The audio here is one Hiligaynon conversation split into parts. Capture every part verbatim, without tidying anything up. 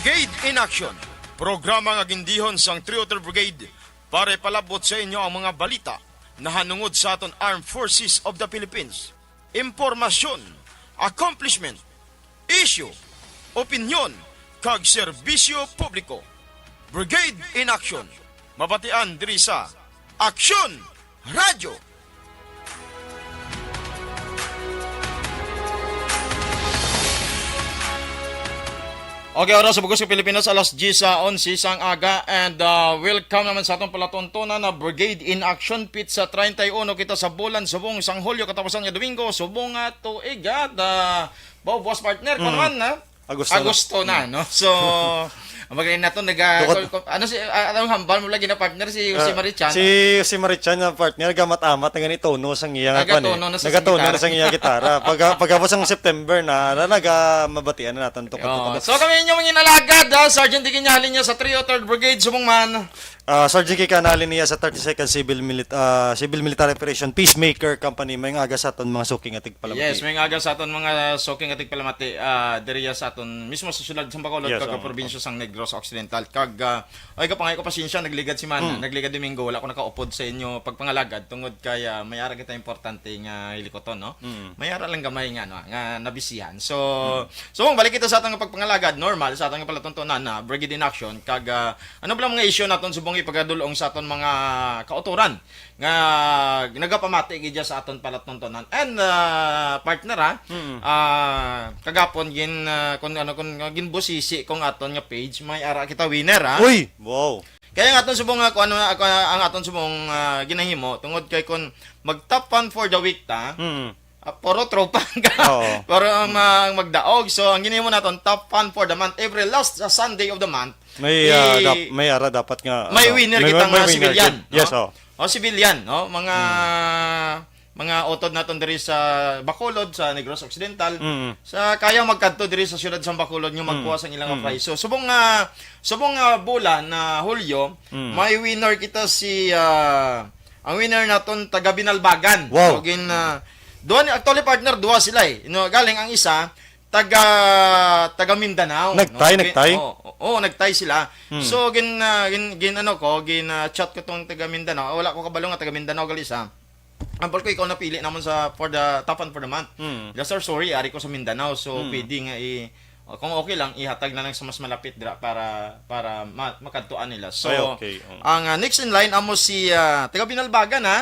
Brigade in Action, programa nga gindihon sang Three Otter Brigade para ipalabot sa inyo ang mga balita nahanungod sa aton Armed Forces of the Philippines, impormasyon, accomplishment, isyu, opinyon, kag serbisyo publiko. Brigade in Action, mabatian diri sa Action Radyo. Okay, oras sa Bugos sa Pilipinas, alas diyes sa onse sang aga, and, uh, welcome naman sa atong palatuntunan na Brigade in Action, petsa treinta y uno kita sa bulan, subong sang Hulyo, katapusan nga Domingo, subong nga tuig, at, uh, buwas, partner, kung Mm. man, ha? Agosto na. Agosto na, Mm. no? So, magaling na to, naga-, Bukod kol-, kol-, ano si, ah, anong hambal mo lagi na partner, si Jose Ah, Marichan? Si Jose Marichan na partner, gamat-amat na gani tono sang iya nga kwan eh. Nagatono na sa Nagatono na gitara. Sang iya gitara. Pagka-, pagkabot sang September na, na naga-, mabatian na naton to. Oo. Katuto. So, kami inyong mga inalagad, ha? Sergeant Digin Yalin niya sa Three oh third Brigade, subong man. Ah, Sergeant Kika Nalin niya sa thirty-second Civil Milit-, ah, Civil Military Operation Peacemaker Company. May nga aga sa aton mga suking atig palamati. Yes, may nga aga sa aton mga suking atig palamati, ah, diriya sa aton mismo sa siyudad sa Bacolod, Yes, kag oo. probinsya sang Negros Occidental. Kag, ah, ay, kapangay ko, pasensya, nagligad si Mana, Mm. nagligad Domingo, wala ko nakaupod sa inyo pagpangalagad tungod kay, ah, may ara kita importante nga hilikoton, no? Mm. May ara lang gamay nga, no, nga nabisihan. So, Mm. so, kung balik kita sa atong pagpangalagad, normal, sa atong palatuntunan na Brigade in Action, kag, ah, ano ba lang mga isyu naton subong ipagadulong sa aton mga kautoran nga nagapamati gid sa aton palatuntunan. And, ah, partner, ha, Mm. ah, kagapon gin, ah, kung ano, kung, ah, ginbusisi kung aton nga page, may ara kita winner, ha? Uy! Wow! Kaya ang aton subong nga, kung ano, ang aton subong, ah, ginahimo, tungod kay kung mag top fan for the week ta, Mm. ah, puro tropa ang Oo. puro ang ma-, ang magdaog. So, ang ginahimo naton, top fan for the month. Every last, ah, Sunday of the month, May, ah, i-, dap-, may ara dapat nga, may ano, winner may, kita may, nga may winner civilian, gid. Yes, no? Oh. O, civilian, no? Mga, Mm. mga utod naton diri sa Bacolod, sa Negros Occidental. Mm. Sa kaya magkadto diri sa siyudad sa Bacolod, nga Mm. magkuha sa ilang Mm. prize. So, subong nga, subong nga bulan na Hulyo, Mm. may winner kita si, ah, ang winner naton taga Binalbagan. Wow. So, gin, ah, duha ni, actually, partner, duha sila eh. No, galing ang isa, taga, taga Mindanao, Nagtay, no? nagtay? Oo, oo, nagtay sila. Hmm. So, gin, ah, gin, gin, ano ko, gin, ah, chat ko tong taga Mindanao. Wala ko kabalo nga taga Mindanao gali siya. Ambol ko, ikaw napili namon sa, for the top fan for the month. Hmm. Ila, "Sir, sorry, ari ko sa Mindanao, so Hmm. pwede nga i-, o, kung okay lang, ihatag na lang sa mas malapit dira para, para ma-, makadtuan nila." So, Ay, okay. Oo. ang, ah, next in line amo si, ah, taga Binalbagan, ha.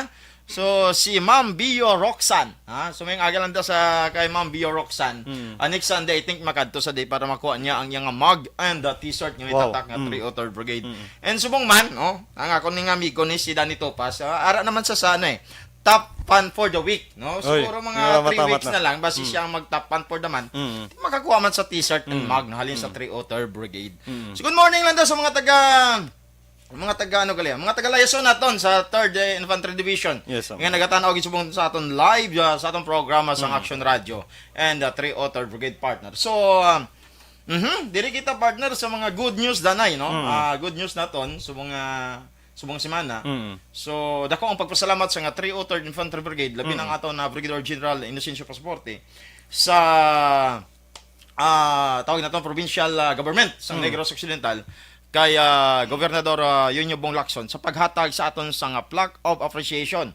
So, si Ma'am Bio Roxanne, ha? So, may aga lang daw sa kay Ma'am Bio Roxanne. Mm. Ah, next Sunday, I think, makadto sa day para makuha niya ang iyang mug and the t-shirt nga may Wow. tatak nga Mm. Three oh third Brigade. Mm. And subong man, no? Ang ako ning amigo ni si Danny Topas, ah, ara naman sa sana eh. Top fan for the week, no? Oy, Siguro mga nga three matamat weeks na. na lang, basi Mm. siya ang mag top fan for the month. Mm. Makakuha man sa t-shirt and Mm. mug, no? Halin sa Mm. Three oh third Brigade. Mm. So, good morning lang daw sa mga taga mga taga, ano gali, mga taga Layason naton sa Third, eh, Infantry Division. Yes, sir. Nga nagatan-aw gid subong sa aton live, ah, sa aton programa sa Mm. Action Radio and, ah, Three Otter Brigade partner. So, um, mhm, diri kita partner sa mga good news danay, no? Mm. Ah, good news naton sa mga, sa mga semana. Mm. So, dako ang pagpasalamat sa nga Three Otter Infantry Brigade, labi Mm. na ang aton na Brigadier General Inocencio Pasaporte sa ah, tawag naton provincial, ah, government sa Mm. Negros Occidental kay, ah, Gobernador, ah, Eugenio Bong Lacson sa paghatag sa aton sa nga plaque of appreciation.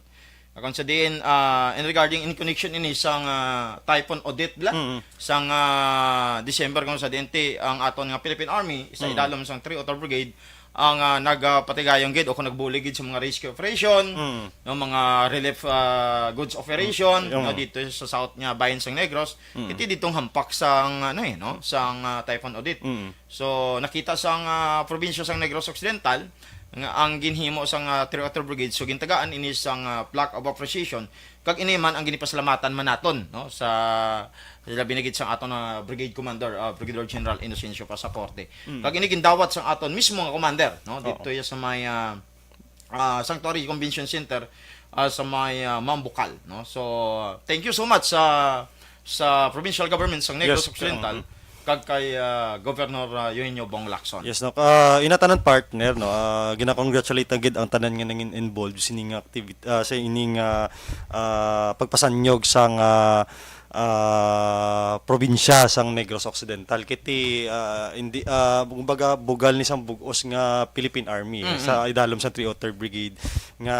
Kung sa diin, ah, in regarding in connection ini sang, ah, Typhoon Odette bala, Mm. sang, ah, December, kung sa diin ti ang aton nga Philippine Army sa Mm. idalom sang Three Otter Brigade ang, ah, nagapatigayon gid o kung nagbulig gid sa mga rescue operation, Mm. no, mga relief, ah, goods operation, Mm. no, dito sa south nga bahin sang Negros, Mm. iti ditong hampak sang, ano eh, no, sang, ah, Typhoon Odette. Mm. So, nakita sang, ah, probinsya sang Negros Occidental nga ang ginhimo sang, ah, Three Otter Brigade, so gintagaan ini sang, ah, plaque of appreciation. Kag ini man ang ginipasalamatan man naton, no, sa, sa labi na gid sang aton, ah, Brigade Commander, ah, Brigadier General Inocencio Pasaporte. Mm. Kag ini gindawat sang aton mismo nga commander, no, Oo. dito ya sa may, ah, ah, Sanctuary Convention Center, ah, sa may, ah, Mambucal, no. So, thank you so much sa, sa provincial government sa Negros Yes, Occidental, mm. kag kay, ah, Governor, ah, Eugenio Bong Lacson. Yes, no. Ah, ina tanan partner, no. Ah, gina-congratulate na gid ang tanan nga nangin involved sini nga activity, ah, sa ining, ah, ah, pagpasanyog sang, ah, ah, probinsya sang Negros Occidental. Kiti, ah, hindi, ah, kumbaga, bugal ni sang bug-os nga Philippine Army, eh, Mm-mm. sa idalom sa three oh third Brigade nga,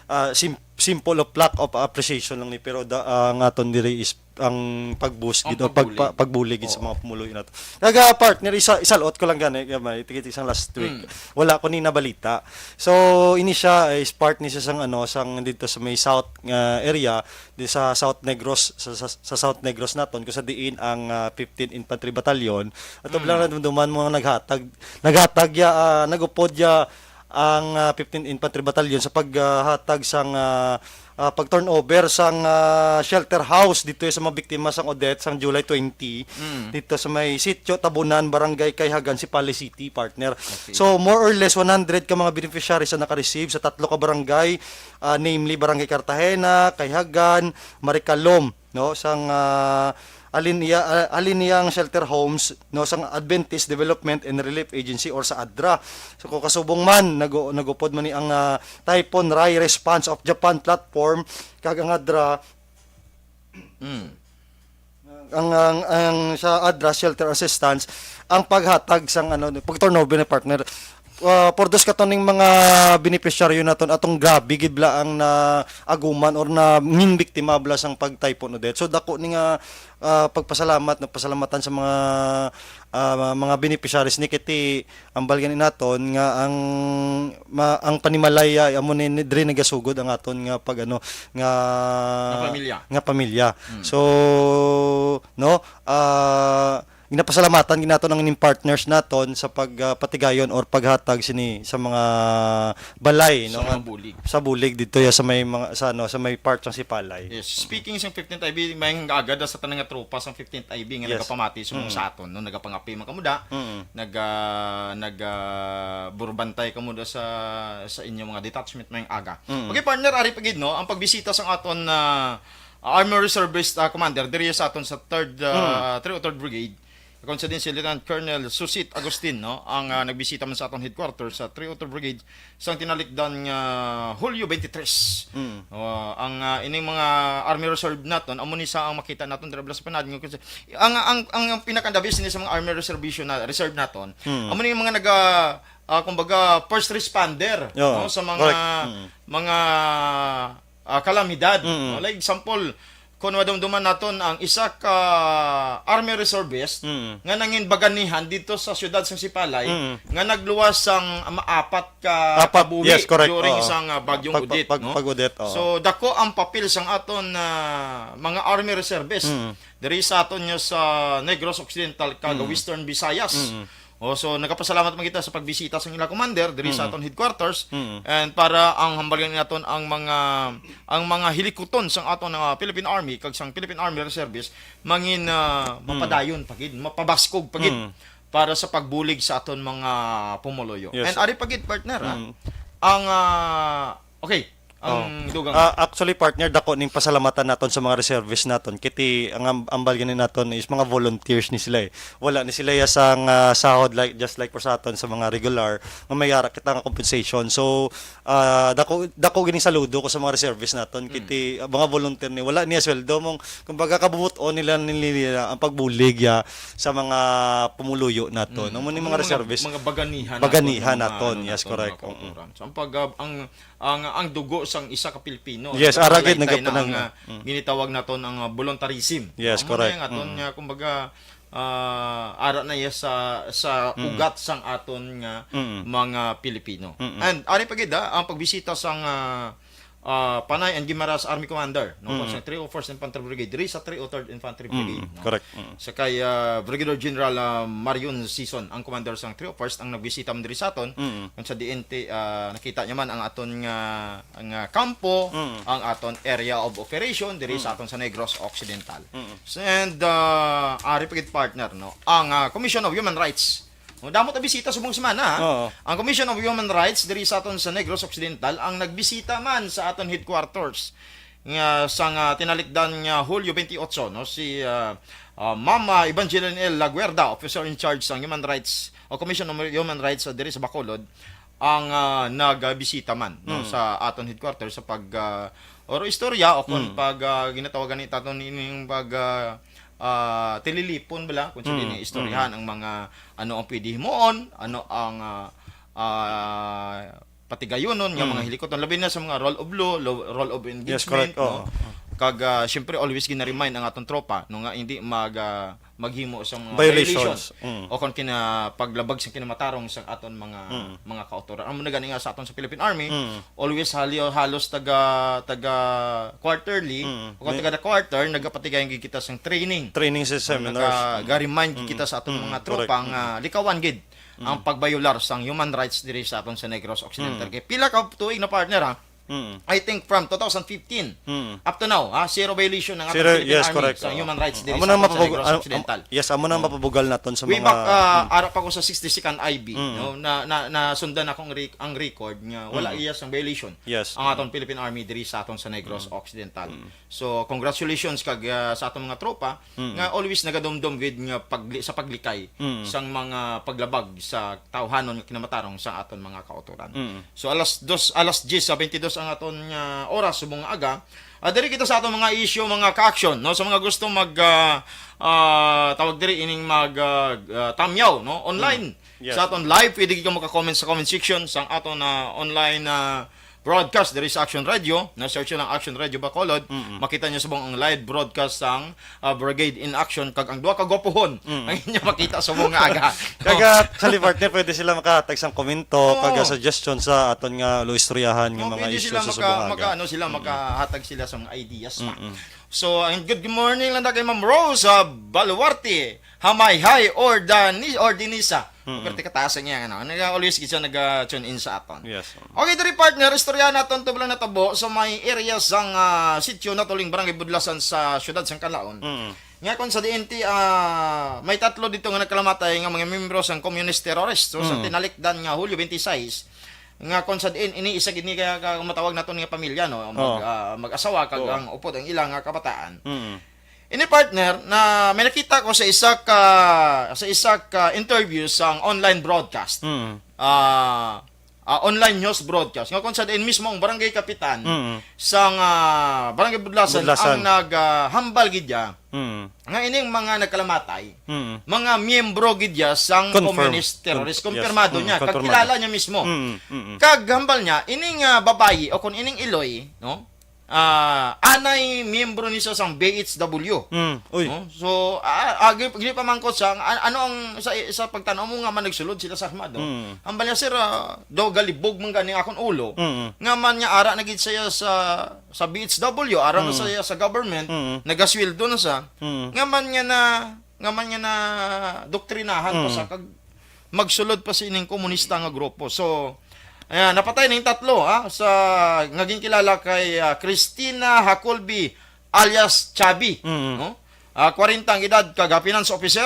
ah, sim-, simple of lack of appreciation lang ni, pero da-, ang aton diri is ang pagbus Ang gid o pagbulig. pagpa-, pagbulig gid sa Oo. mga pumuluyo nato. Naga, partner, isa, isalot ko lang gani, gamay, tigit isang last week. Mm. Wala ko ni nabalita. So, ini siya is part ni siya sang, ano, sang dito sa may south nga area, di sa South Negros, sa, sa, sa South Negros naton, kung sa diin ang, ah, fifteen Infantry Battalion. Ato Mm. lang nadumduman mo nga naghatag, naghatag ya, ah, nagupod ya ang, ah, fifteen Infantry Battalion sa paghatag sang, ah, ah, pag-turnover sang, ah, shelter house dito sa mga biktima sang Odette sang July twenty, Mm. dito sa may Sitio Tabunan, Barangay Caijagan, Sipalay City, partner. Okay. So, more or less one hundred ka mga beneficiaries ang naka-receive sa tatlo ka barangay, ah, namely Barangay Cartagena, Caijagan, Maricalom, no, sang, ah, Alinia-, ah, Aliniang Shelter Homes, no, sang Adventist Development and Relief Agency or sa ADRA. So, kung kasubong man, nagu-, nagupod man ni ang, ah, Typhoon Rai Response of Japan Platform, kag ang ADRA, Mm. ang, ang, ang sa ADRA Shelter Assistance, ang paghatag sang, ano, pag-turnover ni partner, ah, for those katuning mga beneficiaryo naton, atong grabe gid bala ang naaguman or na ngin biktima bala sang pag Typhoon Odette. So, dako ni nga, ah, pagpasalamat, nagpasalamatan sa mga, ah, mga beneficiaries ni, kiti ang balgani naton nga ang ma-, ang panimalay, ah, amo ni, ni diri nagasugod ang aton nga pag, ano, nga Nga pamilya. nga pamilya. Mm. So, no, ah, ginapasalamatan gid naton ang ining partners naton sa pag, ah, patigayon or paghatag sini sa mga balay, Sa no, mga nga bulig. sa bulig dito ya sa may mga, sa, ano, sa may part sang Sipalay. Yes. Speaking sa fifteenth I B, may agad sa tanan nga tropa sa fifteenth I B nga Yes. nagapamati subong Mm. sa aton, no? Nagapangapi man kamo da, Mm. nag, ah, nag, ah, burubantay kamo da sa, sa inyo mga detachment may aga. Mm. Okay, partner, ari pa gid, no? Ang pagbisita sa aton, ah, Army Reservist, ah, Commander, diri sa aton sa third, ah, Mm. three oh third Brigade, kung sa din si Lieutenant Colonel Susit Agustin, no? Ang, ah, nagbisita man sa aton headquarters sa three oh third Brigade, sang tinalikdan nga Hulyo twenty-three. Mm. Oh, ang, ah, ining mga Army Reserve naton, amo ni sa ang makita naton dira sa panad nga kung sa, ang, ang, ang, ang pinaka-the best ni sa mga Army Reservation na, Reserve naton, Mm. amo ni yung mga naga, ah, kumbaga, first responder, Oo, no, sa mga, correct. Mm. mga, ah, kalamidad, Mm. no? Like example, kung madumduman naton ang isa ka Army Reservist Mm. nga nangin baganihan dito sa siyudad sa Sipalay, Mm. nga nagluwas sang maapat ka Apat, kabuhi yes, correct. during Oo. isang, ah, Bagyong Pag, pag, Odette, pag, no? pag Odette, oo. So, dako ang papel sang aton, ah, mga Army Reservist Mm. diri sa aton nga sa Negros Occidental kag Mm. Western Visayas. Mm. Oh, so nagapasalamat man kita sa pagbisita sa ila commander diri sa Mm. aton headquarters. Mm. And para ang hambal gani naton ang mga, ang mga hilikuton sang aton nga Philippine Army kag sang Philippine Army Reservists mangin, ah, Mm. mapadayon pa gid, mapabaskog pa gid Mm. para sa pagbulig sa aton mga pumuluyo. Yes. And ari pa gid, partner, ah, Mm. ang, ah, okay, ang Oh. dugang. Ah, actually, partner, dako ning pasalamatan naton sa mga reservist naton. Kiti ang am-, ambal gani naton is mga volunteers ni sila, eh. Wala ni sila ya sang, ah, sahod, like, just like for sa aton sa mga regular nga may ara kita nga compensation. So, ah, dako, dako gini saludo ko sa mga reservist naton. Mm. Kiti, ah, mga volunteer ni, wala niya sweldo mong, kumbaga, kabubuton nila, nila ang pagbulig ya sa mga pumuluyo naton. Mm. Amo ni mga Mga, reservist. mga baganihan Baganihan naton, mga naton, ano yes, naton, correct. mga Mm. kautoran. So, ang pag, ah, ang ang, ang dugo sang isa ka Pilipino. Yes, Ang ara gid, pagkalaytay na nagapanang-, ang, ah, mm. ginitawag naton ang, ah, voluntarism. Yes, Amo na correct. Ang aton Mm. nga, kumbaga, ah, ara na iya sa, sa Mm. ugat sang aton nga Mm. mga Pilipino. Mm. And ari pa gid, ah, ang pagbisita sang, ah, ah, Panay and Guimaras Army Commander, no, Mm. sa three oh first Infantry Brigade, diri sa three oh third Infantry Mm, Brigade, no? correct. Mm. Sa kay, ah, Brigadier General, ah, Marion Sison, ang commander sang three oh first, ang nagbisita man diri sa aton. Mm. Kung sa diin ti, ah, nakita niya man ang aton nga, nga kampo, Mm. ang aton area of operation diri sa Mm. aton sa Negros Occidental. Mm. And, ah, ari pa gid, partner, no? Ang, ah, Commission of Human Rights. Oh, damo ta bisita subong semana, ha? Oo. Ang Commission of Human Rights diri sa aton sa Negros Occidental ang nagbisita man sa aton headquarters nga sang, ah, tinalikdan nga Hulyo twenty-eight, no, si, ah, ah, Ma'am, ah, Evangeline L. Laguerda, officer in charge sang Human Rights o Commission on Human Rights, ah, diri sa Bacolod, ang, ah, nagbisita man, no, Mm. sa aton headquarters sa pag, ah, or istorya, o kung Mm. pag, ah, ginatawagan ni taton nining pag, ah, ah, tililipon bala, kung sa Mm, din istoryahan mm. ang mga ano ang pwede himuon, ano ang, ah, ah, patigayunon nga Mm. mga hilikuton, labi na sa mga rule of law, lo-, rule of Yes, engagement, correct. Oo. no? Kag, ah, siyempre, always gina-remind ang atong tropa, no, nga hindi mag, ah, maghimo sa mga Violations. violations Mm. o kung kina-, paglabag sa kinamatarong sa aton mga, Mm. mga kautoran. Amo na gani nga sa aton sa Philippine Army, Mm. always hali-, halos taga, taga quarterly Mm. o kung May taga the quarter, nagapatigayon gid kita sa training. Training sa O, seminars. naga-, Mm. ga-remind gid Mm. kita sa aton Mm. mga Correct. tropa nga Mm. likawan gid ang Mm. pagbayolar sang human rights diri sa aton sa Negros Occidental. Mm. Kay pila ka tuig na, partner, ha? Mm. I think from two thousand fifteen Mm. up to now, ha, zero violation ang Zero, aton Philippine yes, Army correct. sa Oo. human rights diri Amo sa na aton sa mapabug-, Negros am-, am-, Occidental. yes, amo na Oh. mapabugal naton sa Way mga back, ah, Mm. ara pa ko sa sixty-second I B, Mm. no, na, na, nasundan akong re-, ang record nga wala Mm. iya sang violation Yes. ang aton Philippine Army diri sa aton sa Negros Mm. Occidental. Mm. So, congratulations kag, ah, sa aton mga tropa Mm. nga always nagadumdom gid nga pagli-, sa paglikay Mm. sang mga paglabag sa tawhanon nga kinamatarong sa aton mga kautoran. Mm. So, alas dos, alas diyes sa twenty-dos ang aton nga oras subong nga aga. Ah, diri kita sa aton mga issue, mga ka-action, no? Sa mga gusto mag, ah, ah, tawag diri ining mag, ah, ah, tamyaw, no? Online. Mm. Yes. Sa aton live, pwede kayo maka-comment sa comment section sa aton, ah, online, ah, broadcast diri sa Action Radio. Na-search nyo lang Action Radio Bacolod. Mm-mm. Makita nyo subong ang live broadcast sang, ah, Brigade in Action kag ang duha ka gwapuhon Mm. ang inyo makita subong nga aga. Kag, ah, actually, partner, pwede sila makahatag sang komento, Oo. kag, ah, suggestion sa aton nga luistoryahan nga No, mga pwede issues sila sa maka-, subong nga aga. maka-, ano sila, Mm-mm. makahatag sila sa mga ideas pa. Mm-mm. So, ang good morning lang na kay Ma'am Rose, ah, Baluarte, Hamayhay, or Dani-, or Denisa. Mm-mm. Pwerte kataas niya, ano. Nag-, always gid siya nag-, ah, tune in sa aton. Yes. Okay, diri, partner, istorya naton to lang natabo sa may area sang, ah, sitio na tuling Barangay Budlasan sa siyudad sang Canlaon. Mm. Nga kung sa D N T, ah, may tatlo dito nga nagkalamatay nga mga miyembro sang communist terrorist. So, sa Mm. tinalikdan nga Hulyo twenty-six, nga kung sa diin, ini isa gid ni ka, ka, matawag naton nga pamilya, no? Mag, Oo. ah, mag-asawa, kag Oo. ang upod ang ilang nga kabataan. Mm. Ini, partner, na may nakita ko sa isa ka, sa isa ka interview sa online broadcast. Mm. Ah, ah, online news broadcast. Nga kung sa diin mismo ang barangay kapitan Mm. sang, ah, Barangay Budlasan Budlasan. ang nag, ah, hambal gid niya Mm. nga ining mga nagkalamatay, Mm. mga miyembro gid ya sang Confirm. communist terrorist. Con-, yes. Kompirmado Mm, niya. Kag confirmado. kilala niya mismo. Mm, mm, mm. Kag hambal niya, ining, ah, babayi o kung ining iloy, no? Ah, anay miyembro ni sa sang B H W. Mm, uy. No? So, ah, ah, gini, gini pa man ko sa, an-, ano ang, sa, sa pagtanaw mo nga man nagsulod sila sa armado? Mm. Hambal niya, sir, ah, daw galibog man gani akong ulo. Mm. Nga man niya ara na gid siya sa, sa B H W, ara na Mm. siya sa government, Mm. nagasweldo na siya. Mm. Nga man niya na, nga man niya na doktrinahan pa Mm. sa kag magsulod pa sa ining komunista nga grupo. So, ayan, napatay ning tatlo, ha, sa, nga ginkilala kay, ah, Christina Hacolby alias Chubby, Mm. no? Ah, kwarenta ang edad, kag, ah, finance officer.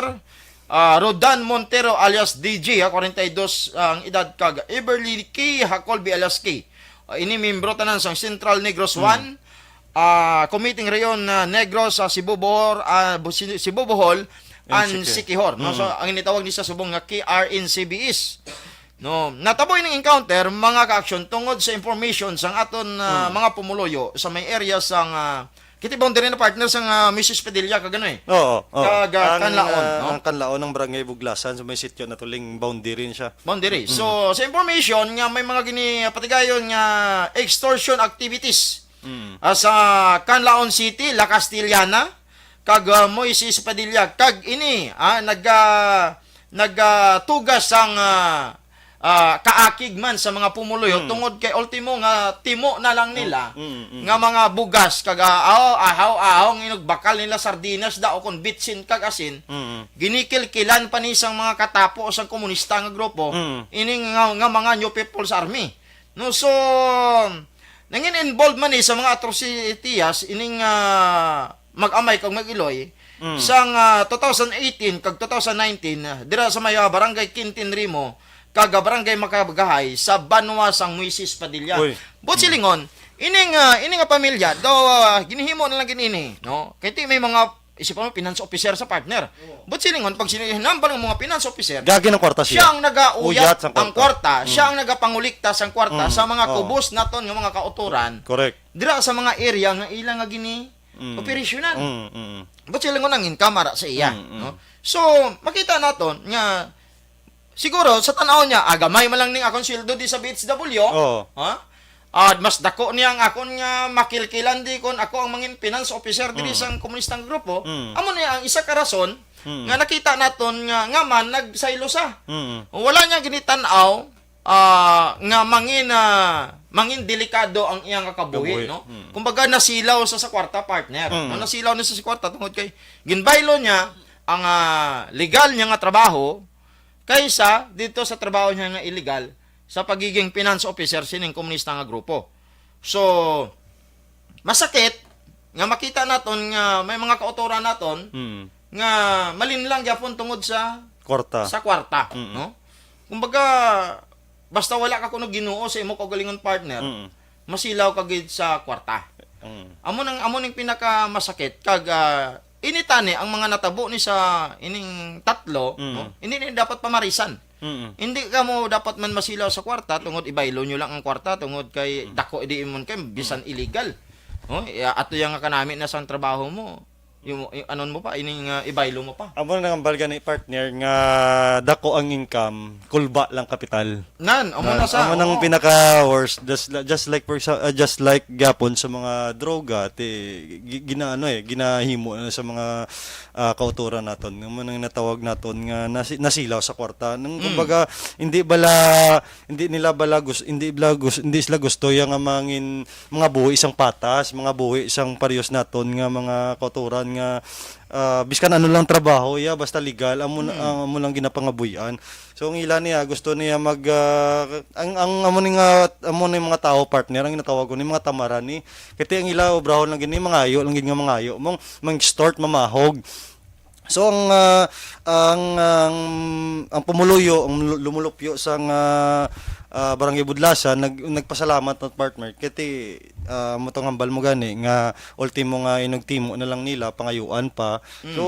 Ah, Rodan Montero alias D J, ha, kwarenta y dos ang edad, kag Everly K Hacolby alias K. Ah, ini membro tanan sang Central Negros Mm. One, ah, Committee Rehiyon, ah, Negros, ah, Cebu, Bohol, ah, Bu-, Si-, Cebu, Bohol, and and Siquijor. Siquijor, no? So, Mm. ang initawag ni sa subong nga K R N C B S. No, natabo ining encounter, mga ka-action, tungod sa information sang aton, ah, Mm. mga pumuluyo sa may area sang, ah, kiti boundary na, partner, sang, ah, Moises Padilla, kag ano eh. Oo, oo. Kag, ah, Ang, Canlaon, ah, no? ang Canlaon, ang Barangay Budlasan, sa may sitio na tuling boundary siya. Boundary. Mm. So, sa information nga may mga gini-, patigayon nga extortion activities Mm. ah, sa Canlaon City, La Castellana, kag, ah, Moises Padilla, kag ini, ah, nag, ah, nag, ah, tugas sang, ah, ah, kaakig man sa mga pumuluyo Mm. tungod kay ultimo nga timo na lang nila Mm, mm, mm. nga mga bugas kag, ah, ahaw, ahaw, ahaw, nga inugbakal nila sardinas daw kon bitsin kag asin. Mm. Ginikilkilan pa ni sang mga katapo sang komunista nga grupo, Mm. ini nga, nga mga New People's Army. No, so, nangin involved man ni sa mga atrositiyas ining, ah, mag-amay kag mag-iloy Mm. sang, ah, two thousand eighteen kag two thousand nineteen, ah, dira sa may, ah, Barangay Quintin Rimo kag, ah, Barangay Macagahay sa banwa sang Moises Padilla. Uy. Buot Mm. silingon, ining, ah, ini nga pamilya daw, ah, ginhimo na lang gid ini, no? Kay ti may mga Isip mo, finance officer sa, partner. But silingon, pag sini-, hinambal ang mga finance officer, gagi ng kwarta siya. Siya ang nagauyat Uyat sang ang kwarta. kwarta, siya Mm. ang nagapangulikta sang kwarta Mm, sa mga oo. kubos naton nga mga kautoran. Correct. Dira sa mga area nga ila nga gini Mm. operasyonan. Mm, mm. But silingon ang income ara sa iya, Mm, mm. no? So, makita naton nga siguro sa tan-aw niya, ah, gamay man lang ning akong sweldo di sa B H W. Oo. Ha? Ah, mas dako niya ang akon nga makilkilan di kon ako ang mangin finance officer diri Mm. sang komunistang grupo. Mm. Amo niya ang isa ka rason Mm. nga nakita naton nga, nga man nagsaylo sa. Mm. Wala niya ginitan-aw, ah, nga mangin, ah, mangin delikado ang iyang kabuhi, Kabuhi. no? Mm. Kumbaga, nasilaw sa, sa kwarta, partner. Mm. No, nasilaw na sa, sa kwarta tungod kay ginbaylo niya ang, ah, legal niya nga trabaho kaysa dito sa trabaho niya nga illegal sa pagiging finance officer sining komunista nga grupo. So, masakit nga makita naton nga may mga kautoran naton Mm. nga malinlang gyapon tungod sa Kwarta. sa kwarta, Mm. no? Kumbaga, basta wala ka kuno Ginoo sa imo kaugalingon, partner, Mm. masilaw ka gid sa kwarta. Mm. Amo nang, amo ning pinakamasakit kag, ah, ini tani ang mga natabo ni sa ining tatlo, Mm. no? Hindi ni dapat pamarisan. Mm. Hindi ka mo dapat man masilaw sa kwarta tungod ibaylo nyo lang ang kwarta tungod kay Mm. dako di imon kay bisan Mm. illegal. No? Iya, ato yang kanami na sang trabaho mo. Yung, yung anon mo pa, ining, ah, ibaylo mo pa. Amo na nang balga ni, partner, nga dako ang income, kulba lang kapital. Nan, amo Na, na sa, amo nang oo. pinaka worst. Just, just like for sa, ah, just like gapon sa mga droga, ti gi-, ginaano eh, ginahimo na sa mga, ah, kauturan naton. Amo nang natawag naton nga nasi-, nasilaw sa kwarta. Nang Mm. kumbaga, hindi bala, hindi nila bala gus-, hindi bala gus-, hindi sila gusto yang nga mangin mga buhi sang patas, mga buhi sang parehas naton nga mga kauturan nga, ah, biskan ano lang trabaho, iya, basta legal, amo na, Mm. ang amo lang ginapangabuhian. So, ang ila niya, gusto niya mag, ah, ang, ang amo ni nga, amo ni mga tao, partner, ang natawag ko ni mga tamaran ni. Kaya ang ila, obrahon lang gini, mangayo lang gid nga mangayo. Mong, mang-extort, mamahog. So, ang, ah, ang, ang, ang pumuluyo, ang lu-, lumulupyo sang, ah, ah, Barangay Budlasan, nag-, nagpasalamat ang partner. Kaya ti, ah, mo tong hambal mo gani, nga ultimo nga inugtimo na lang nila, pangayuan pa. Mm. So,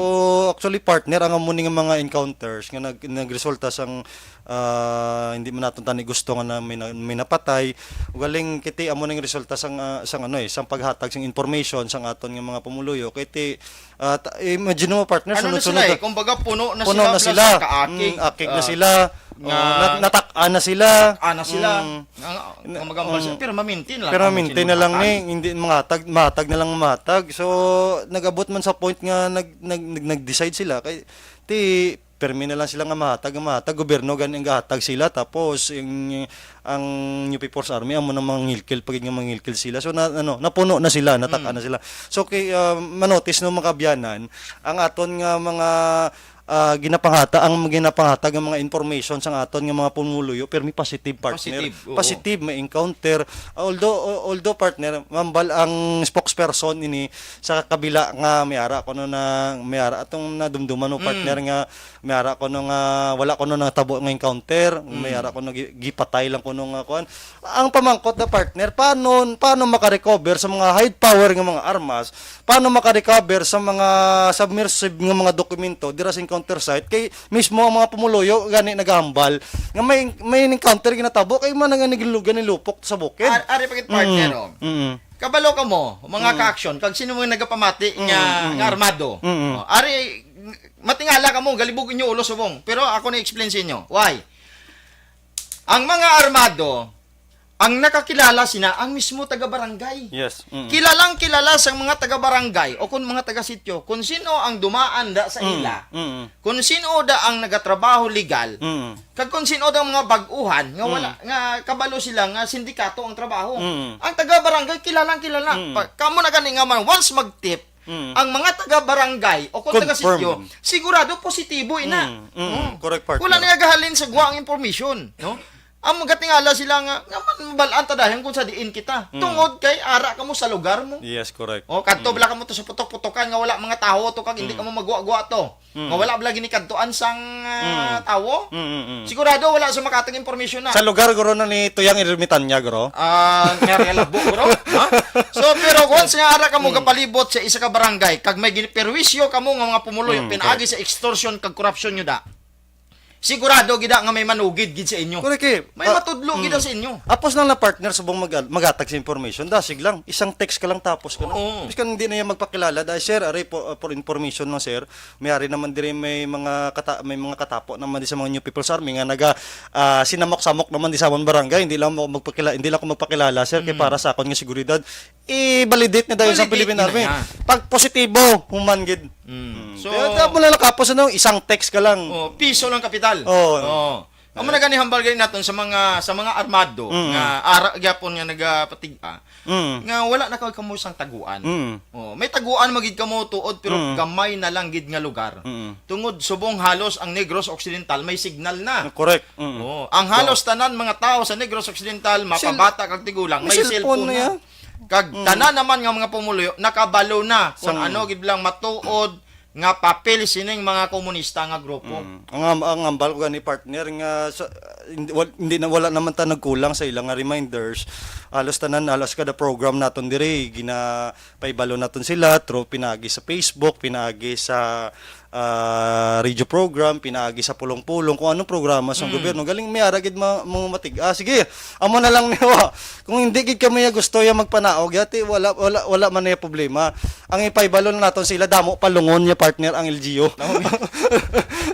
actually, partner, ang amo ni nga mga encounters nga nag-, nagresulta sang, ah, hindi man naton tani gusto nga na may na-, may napatay. Ugaling kiti amo ning resulta sang, ah, sang ano eh, sang paghatag sang information sang aton nga mga pumuluyo. Kay ti, ah, ta-, imagine mo, partner, Ano na sunod-sunod sila eh? na Kumbaga, puno na puno sila, na plus sila. Kaakig. Mm, akig na Ah, sila. nga Oh, nat-, natak-an na sila. Ana sila. Mm. Ang, Na-, ang magambal sila, mm. Pero mamintin lang Pero ang mamintin na lang masinunatan. ni, hindi mahatag, mahatag na lang mahatag. So, nag-abot man sa point nga nag-, nag-, nag-, nag-decide sila kay ti permi na lang sila nga mahatag, nga mahatag, gobyerno gani ang gahatag sila, tapos yung, ang New People's Army amo nang mangilkil pa gid nga mangilkil sila. So na, ano, napuno na sila, natak-an Mm. na sila. So kay, ah, manotis no, mga kabyanan, ang aton nga mga, ah, ginapangata-, ang ginapangatag nga mga information sang aton nga mga pumuluyo, permi positive, partner. Positive, oo. Positive, may encounter. Although, although, partner, mambal ang spokesperson ini sa kabila nga may ara kuno na, may ara atong nadumduman mo, Mm. partner, nga may ara kuno nga wala kuno natabo nga encounter, Mm. may ara kuno gi-, gipatay lang kuno nga kuan. Ang pamangkot na, partner, paano, paano makarecover sa mga high power nga mga armas? Paano makarecover sa mga submersive nga mga dokumento dira sa encounter site? Kay mismo ang mga pumuluyo gani nagahambal nga may, may encounter ginatabo kay man nga nagilug-, nilupok sa bukid. Ar-, ari pa gid, partner, Mm. oh. Mm. Kabalo ka mo, mga Mm. ka-action, kag sino mo nagapamati Mm, nga, mm. nga armado? Mm. Oh, ari, matingala ka mo, galibog inyo ulo subong. Pero ako na explain sa inyo. Why? Ang mga armado, ang nakakilala sina ang mismo taga-barangay. Yes. Mm. Kilalang kilala sa mga taga-barangay o kung mga taga-sityo kung sino ang dumaan da sa Mm. ila, Mm. kung sino da ang nagatrabaho legal, Mm. kag kung sino da ang mga bag-uhan nga Mm. wala, nga kabalo sila nga sindikato ang trabaho. Mm. Ang taga-barangay, kilalang kilala. Mm. Pa-, kamo na gani nga man, once mag-tip, Mm. ang mga taga-barangay o kung Confirm. taga-sityo, sigurado positibo ina. Mm, mm, Mm. correct, partner. Wala na gahalin sa guwa ang information, no? Ang magatingala sila nga, nga man, mabalaan ta dayon kung sa diin kita. Mm. Tungod kay ara ka mo sa lugar mo. Yes, correct. O, kadto Mm. bala ka mo to sa putok-putokan nga wala mga tawo to kag hindi Mm. ka mo magwa-gwa to. Mm. Nga wala bala ginikadtuan sang, ah, Mm. tawo. Mm, mm, mm. Sigurado wala sa makatag impormasyon na. Sa lugar, guro, na ni Tuyang Ermitanya, guro? Ah, nga Real Abo, guro? Ha? So, pero once nga ara kamo Mm. gapalibot sa isa ka barangay, kag may giniperwisyo kamo nga mga pumuluyo, Mm, pinaagi correct. sa extortion kag korupsyon nyo da, sigurado gid nga may manugid gid sa inyo. Correct, eh. May Ah, matudlo gid mm. sa inyo. Apos lang na, partner, subong mag-, magatag sa information, dasig lang. Isang text ka lang tapos ka na. Oo. Biskan hindi na yan magpakilala, dahil, "Sir, aray po, uh, for information lang, sir. May ari naman diri, may mga kata-, may mga katapo naman di sa mga New People's Army nga naga, ah, sinamok-samok naman di sa amon barangay. Hindi lang mo magpakila-, hindi lang ako magpakilala, sir, kay Mm. para sa akon nga seguridad." I-validate na dahil sa Validate Philippine na Army. niya. Pag positibo, human gid. Mm. Mm. So, Kaya, kaya mo lang nakapos, ano, isang text ka lang. Oh, piso lang kapital. Oo. Oh. Amo na gani hambal gani naton sa mga, sa mga armado Mm. nga ara gyapon nga nagapatig-a, Mm. nga wala na kay kamo sang taguan. Mm. Oh, may taguan magid kamo tuod, pero Mm. gamay na lang gid nga lugar. Mm. Tungod subong halos ang Negros Occidental may signal na. Correct. Mm. Oh, ang halos Wow. tanan mga tao sa Negros Occidental, Sil- mapabata kag tigulang, May may cellphone cellphone na na. yan. Kag Mm. tanan naman nga mga pumuluyo nakabalo na kung Sang- ano gid lang matuod nga papel sining mga komunista nga grupo. Mm. Ang am-, ang ambal ko gani, partner, nga sa, hindi, wal-, hindi na, wala naman ta nagkulang sa ilang nga reminders. Halos tanan, halos kada program naton diri, ginapaibalo naton sila through pinaagi sa Facebook, pinaagi sa, ah, radio program, pinaagi sa pulong-pulong, kung anong programa sa Mm. gobyerno. Galing may ara gid ma-, mga matig-, ah, sige, amo na lang niwa. Kung hindi gid kamo ya gusto ya magpanaog, yati wala, wala, wala man ya problema. Ang ipaibalo na naton sila, damo pa lungon niya, partner, ang L G U.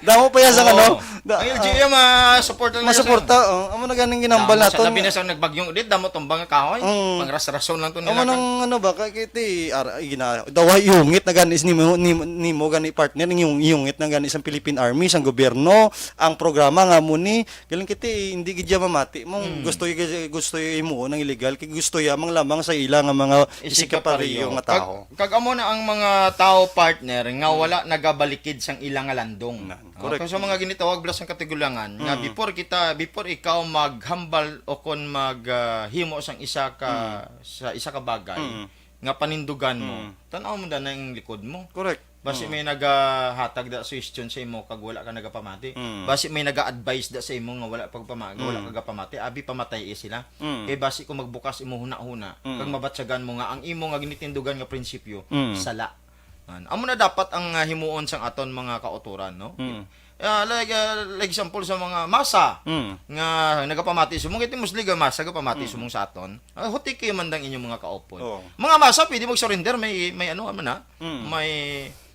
Damo pa yan sa Oo. ano. Da-, Ang L G U, ah, masuporta na yan masuporta, sa oh. Amo na ganing ginambal Damo sa naton. Labi na sa nagbagyong ulit, damo tumbang nga kahoy. Mm. Pangrasrason lang to Amo nila nang kan- ano ba, kay, kay ti, ar-, ay, gina-, daw ay iungit na gani, nimo, nimo, nimo gani, partner, yung iungit na gani sa Philippine Army, sa gobyerno, ang programa nga mo ni, galing kiti, hindi gid ya mamati. Mong Mm. gusto y-, gusto y-, himuon ang illegal, kay gusto ya mang lamang sa ila nga mga Isig isig ka kapareho. kapareho nga Kag, tao. kag amo na ang mga tao, partner, nga Mm. wala nagabalikid sang ila nga landong. Na, Oh, correct. kag sa mga ginitawag bala sang katigulangan, nga Mm. before kita, before ikaw maghambal o kon mag, ah, himo sang isa ka, Mm. sa isa ka bagay, Mm. nga panindugan mo, Mm. tan-aw mo na ang likod mo. Correct. Basi Mm. may nagahatag da suggestion sa imo kag wala ka nagapamati. Mm. Basi may naga-advise da sa imo nga wala pagpama-, wala Mm. ka gapamati. Abi, pamatay sila. Mm. Kay basi kung magbukas imo huna-huna, Mm. kag mabatyagan mo nga ang imo nga ginitindugan nga prinsipyo, Mm. sala. An-, amo na dapat ang, ah, himuon sang aton mga kautoran, no? Mm. Ah, like, ah, like example sa mga masa Mm. nga nagapamati sumong, iti mostly nga masa gapamati Mm. sumong sa aton. Ah, hutiki man dang inyong mga kaupod. Oo. Mga masa, pwede mag-surrender, may, may ano, ano na, Mm. may,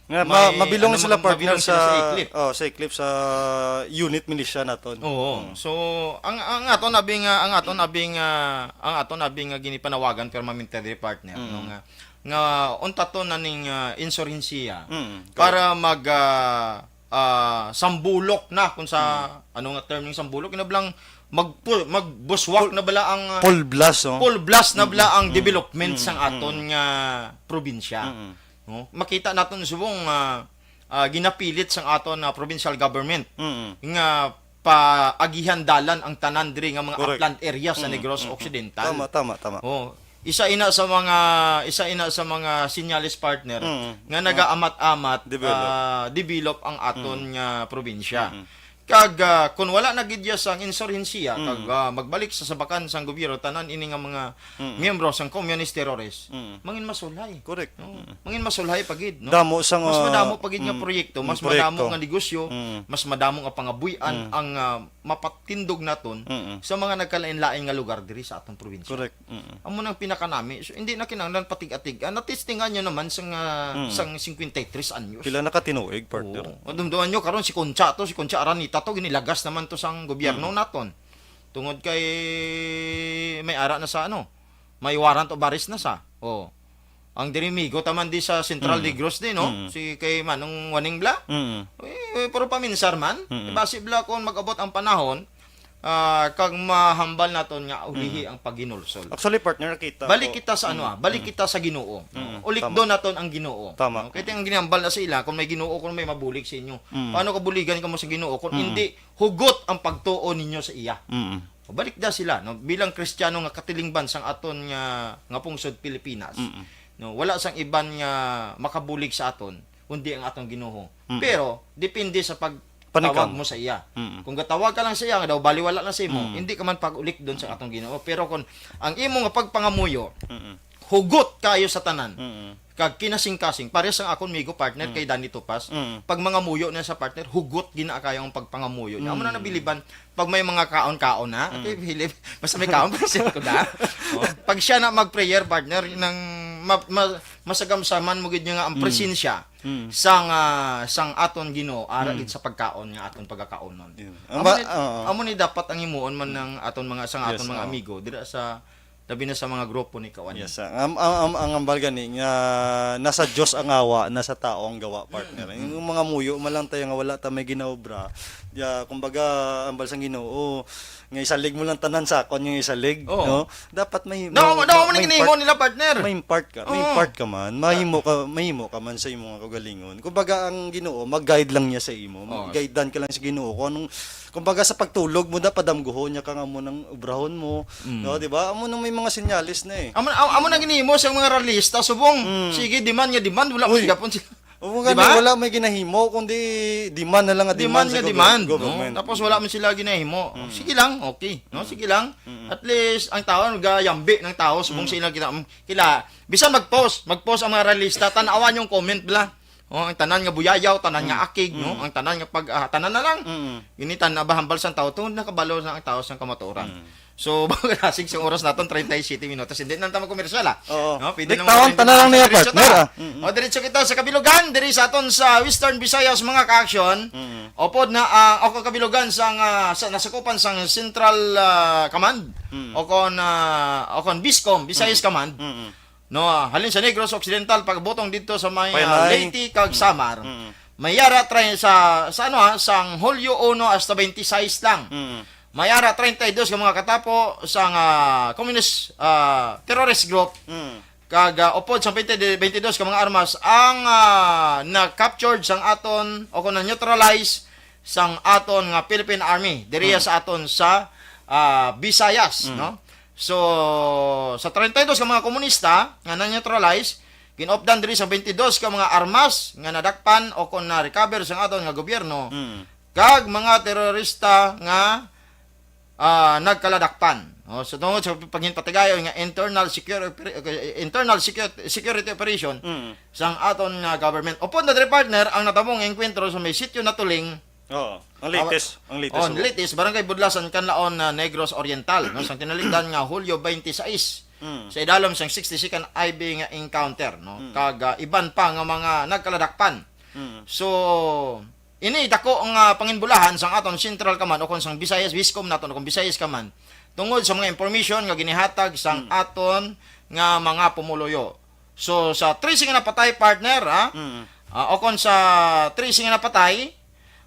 Nga, may, ma-, mabilong ano, sila, mag-, partner, mabilong sila sa, sa Eclipse. Oh, sa Eclipse, sa unit militia naton. Oo. Mm. So, ang, ang aton abi nga, ang aton abi nga, ang aton abi nga ginipanawagan permanente diri, partner, Mm. no, nga, nga unta to na ning, ah, insurhensiya Mm. para mag, ah, ah, sambulok na kung sa Mm. ano nga term ning sambulok, kinablang magpu-, magbuswak Full, na bala ang, ah, full blast, oh. full blast na Mm, bala ang mm, development mm, sang aton mm. nga probinsya. Mm. No? Makita naton subong, ah, ah, ginapilit sang aton na provincial government Mm. nga paagihan dalan ang tanan diri nga mga Correct. upland area sa Mm, Negros mm, mm. Occidental. Tama, tama, tama. Oh, isa ina sa mga, isa ina sa mga senyales, partner, Mm, nga mm. nagaamat-amat, Develop. ah, develop ang aton Mm. nga probinsya. Mm. Kag, ah, kung wala na gid ya sang insurhensiya, Mm. kag, ah, magbalik sa sabakan sang gobyerno, tanan ini nga mga Mm. miyembro sang communist terrorist, Mm. mangin masulhay. Correct. No? Mm. Mangin masulhay pa gid, no? Damo sang, Mas ah, madamo pa gid nga mm, proyekto, mm, mas madamo proyekto. nga negosyo, Mm. mas madamo nga pangabuy-an Mm. ang, ah, mapatindog naton Mm. sa mga nagkalain-lain nga lugar diri sa atong probinsya. Correct. Mm. Amo nang pinakanami. So, hindi na kinahanglan patig-atig. Ah, natistingan nyo naman sang, ah, Mm. sang cincuenta y tres anyos. Pila na ka tinuig, partner? Oo. Madumduman nyo, karon si Concha to, si Concha Araneta to, ginilagas naman to sang gobyerno Mm. naton. Tungod kay may ara na sa ano, may warrant of arrest na sa. Oh. Ang diri migo taman di sa Central Mm. Negros din, no? Mm. Si kay Manong Waning bala. Mm. Eh, pero paminsar man. Mm. Basi bala kung mag-abot ang panahon, ah, kag mahambal naton nga ulihi Mm. ang paghinulsol. Actually, partner, kita Balik ko. kita sa ano, Mm. ah, balik Mm. kita sa Ginoo. Mm. Ulikdon Tama. naton ang Ginoo. Tama. No? Kay ang ginambal na sa ila, kung may Ginoo, kung may mabulig sa inyo. Mm. Paano kabuligan kamo sa Ginoo kung Mm. hindi hugot ang pagtuo ninyo sa iya? Mm. Balik da sila, no? Bilang Kristiyano nga katilingban sang aton nga, nga pungsod Pilipinas. Mm. No, wala sang iban nga makabulig sa aton kundi ang atong Ginoo. Mm. Pero depende sa pagtawag Paningkamot. mo sa iya. Mm. Kung gatawag ka lang sa iya nga daw baliwala lang sa imo, Mm. hindi ka man pag-ulik doon sa atong Ginoo. Pero kung ang imo nga pagpangamuyo, Mm. hugot kayo sa tanan, Mm. kag kinasing-kasing, pares ang akon migo partner Mm. kay Danny Topas, Mm. pag mangamuyo na sa partner, hugot gina kayo ang pagpangamuyo niya. Amo na Mm. nabiliban, pag may mga kaon-kaon na, Mm. okay, Philip, basta may kaon, present ko na. Oh. Pag siya na mag-prayer, partner, nang ma- ma- masagamsaman mo gid niya nga ang Mm. presensya Mm. sang, ah, sang aton Ginoo, ara Mm. gid sa pagkaon nga aton pagkakaonon. Yeah. Ang Amo ba- ni, oo. amo ni dapat ang himuon man ng aton mga, sang Yes, aton mga oo. amigo, dira sa, labi na sa mga grupo ni Kawan. Yes, ang, ang, ang, ang ambal gani nga nasa Dios ang awa, nasa tao ang gawa, partner. Mm, mm. Yung mga muyo man lang tayo nga wala ta may ginaobra. Ya, kumbaga, ambal sang Ginoo, nga isalig mo lang tanan sa akon yung isalig, Oo. no? Dapat may, No, may, no, may, may ginahimo part, nila, partner. may impart ka, may Oo. impart ka man, mahimo ka, mahimo ka man sa imong kagalingon. Kumbaga, ang Ginoo, mag-guide lang niya sa imo. Oo. Guidean ka lang sa Ginoo kung anong, kumbaga, sa pagtulog mo, dapat damguhon niya ka nga mo nang obrahon mo, Mm. no? Di ba? Amo nang may mga senyales na eh. Amo, amo, amo na ginahimo sa mga ralista, subong. Mm. Sige, demand nga demand, wala Uy. man gapon sila. Oo, Di gani, ba? wala may ginahimo, kundi demand na lang nga Demand demand sa nga gover-, demand, no? government. Tapos wala man sila ginahimo. Mm. Sige lang, okay, no? Mm. Sige lang. Mm. At least, ang tao, nagayambi ng tao, subong Mm. sila kita, mm, kila, bisan mag-post, mag-post ang mga ralista, tanawan yung comment, bla. Oh, ang tanan nga buyayaw, tanan nga Mm. akig, no? Mm. Ang tanan nga pag, ah, tanan na lang. Mm. Ini tan-, nabahambal sang tao, tungod nakabalo na ang tao sang kamatuoran. Mm. So, bago nasig sang oras naton, treinta y siete minutos. Hindi na naman komersyal, ah. Oo. No? Pwede Di, naman tawon, tanan lang niya, diretso partner, ta. ah. Mm-mm. O, diretso kita sa kabilugan, diri sa aton sa Western Visayas, mga ka-action. Mm-mm. Upod na, ah, ako kabilugan sang, ah, sa, nasakupan sang Central, ah, Command. Mm. O kon, ah, o kon BISCOM, Visayas Mm. Command. Mm-mm. No, ah, halin sa Negros Occidental, pagabutong dito sa may, ah, Payanay. Leyte kag Mm. Samar. Mm. May yara try sa, sa ano, ah, sang Hulyo uno hasta twenty-six lang. Mm. May ara treinta y dos ka mga katapo sang, ah, communist, ah, terrorist group. Mm. Kag, ah, upod sa twenty, twenty-dos ka mga armas ang, ah, na-captured sang aton o kung na-neutralize sang aton nga Philippine Army diri Mm. sa aton sa, ah, Visayas, Mm. no? So, sa treinta y dos ka mga komunista nga na-neutralize, gin-updan diri sa twenty-dos ka mga armas nga nadakpan o kung na-recover sang aton nga gobyerno, Mm. kag mga terorista nga, ah, nagkaladakpan. O, so, tungod sa paghinpatigayon nga internal secure-, internal secure-, security operation Mm. sang aton nga government. Upod na diri, partner, ang natabo nga engkwentro sa may sitio Natuling. Oo, ang latest, Ah, ang latest oh, ang latest, Barangay Budlasan, Canlaon, ah, Negros Oriental, no, sang tinalikdan nga Hulyo twenty-six, Mm. sa idalom sang sixty-second I B nga encounter, no, Mm. kag, ah, iban pa nga mga nagkaladakpan. Mm. So, ini dako nga panginbulahan sang aton Central Command o kung sang Visayas BISCOM naton o kung Visayas Command tungod sa mga information nga ginihatag sang Mm. aton nga mga pumuluyo. So, sa trese nga napatay, partner, ha? Mm. Ah, o kung sa trese nga napatay,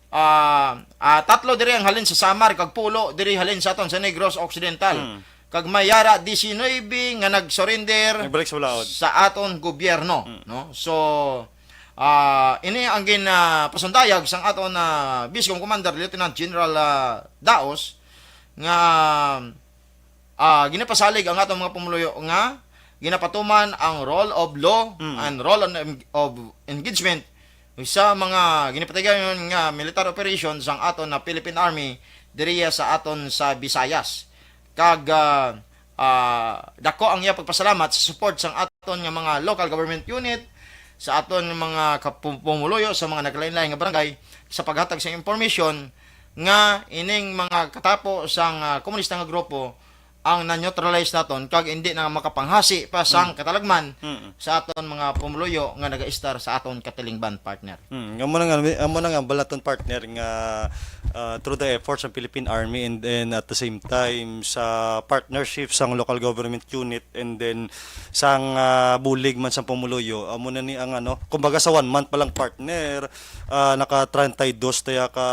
ah, ah, tatlo diri ang halin sa Samar, kag pulo diri halin sa aton sa Negros Occidental. Mm. Kag may yara diecinuebe nga nag-surrender Nagbalik sa balaod. sa aton gobyerno, Mm. no? So, ah, ini ang gin, ah, pasundayag sang aton, ah, BISCOM Commander, Lieutenant General, ah, Daos, nga, ah, ginapasalig ang aton mga pumuluyo nga ginapatuman ang rule of law Mm. and rule of, of engagement sa mga ginapatigayon nga military operation sang aton na Philippine Army diriya sa aton sa Visayas. Kag, ah, ah, dako ang iya pagpasalamat sa support sang aton nga mga local government unit, sa aton nga mga kapum-, pumuluyo sa mga nagkalain-lain nga barangay sa paghatag sa information nga ining mga katapo sang, ah, komunista nga grupo ang na-neutralize naton kag hindi na makapanghasi pa sang Mm. katalagman Mm. sa aton mga pumuluyo nga nagaistar sa aton katilingban, partner. Mm, amo na nga, amo na nga balaton, partner, nga, ah, through the efforts ng Philippine Army and then at the same time sa partnership sang local government unit and then sang, ah, bulig man sa pumuluyo, amo na ni ang ano, kumbaga sa one month pa lang, partner, ah, naka treinta y dos taya ka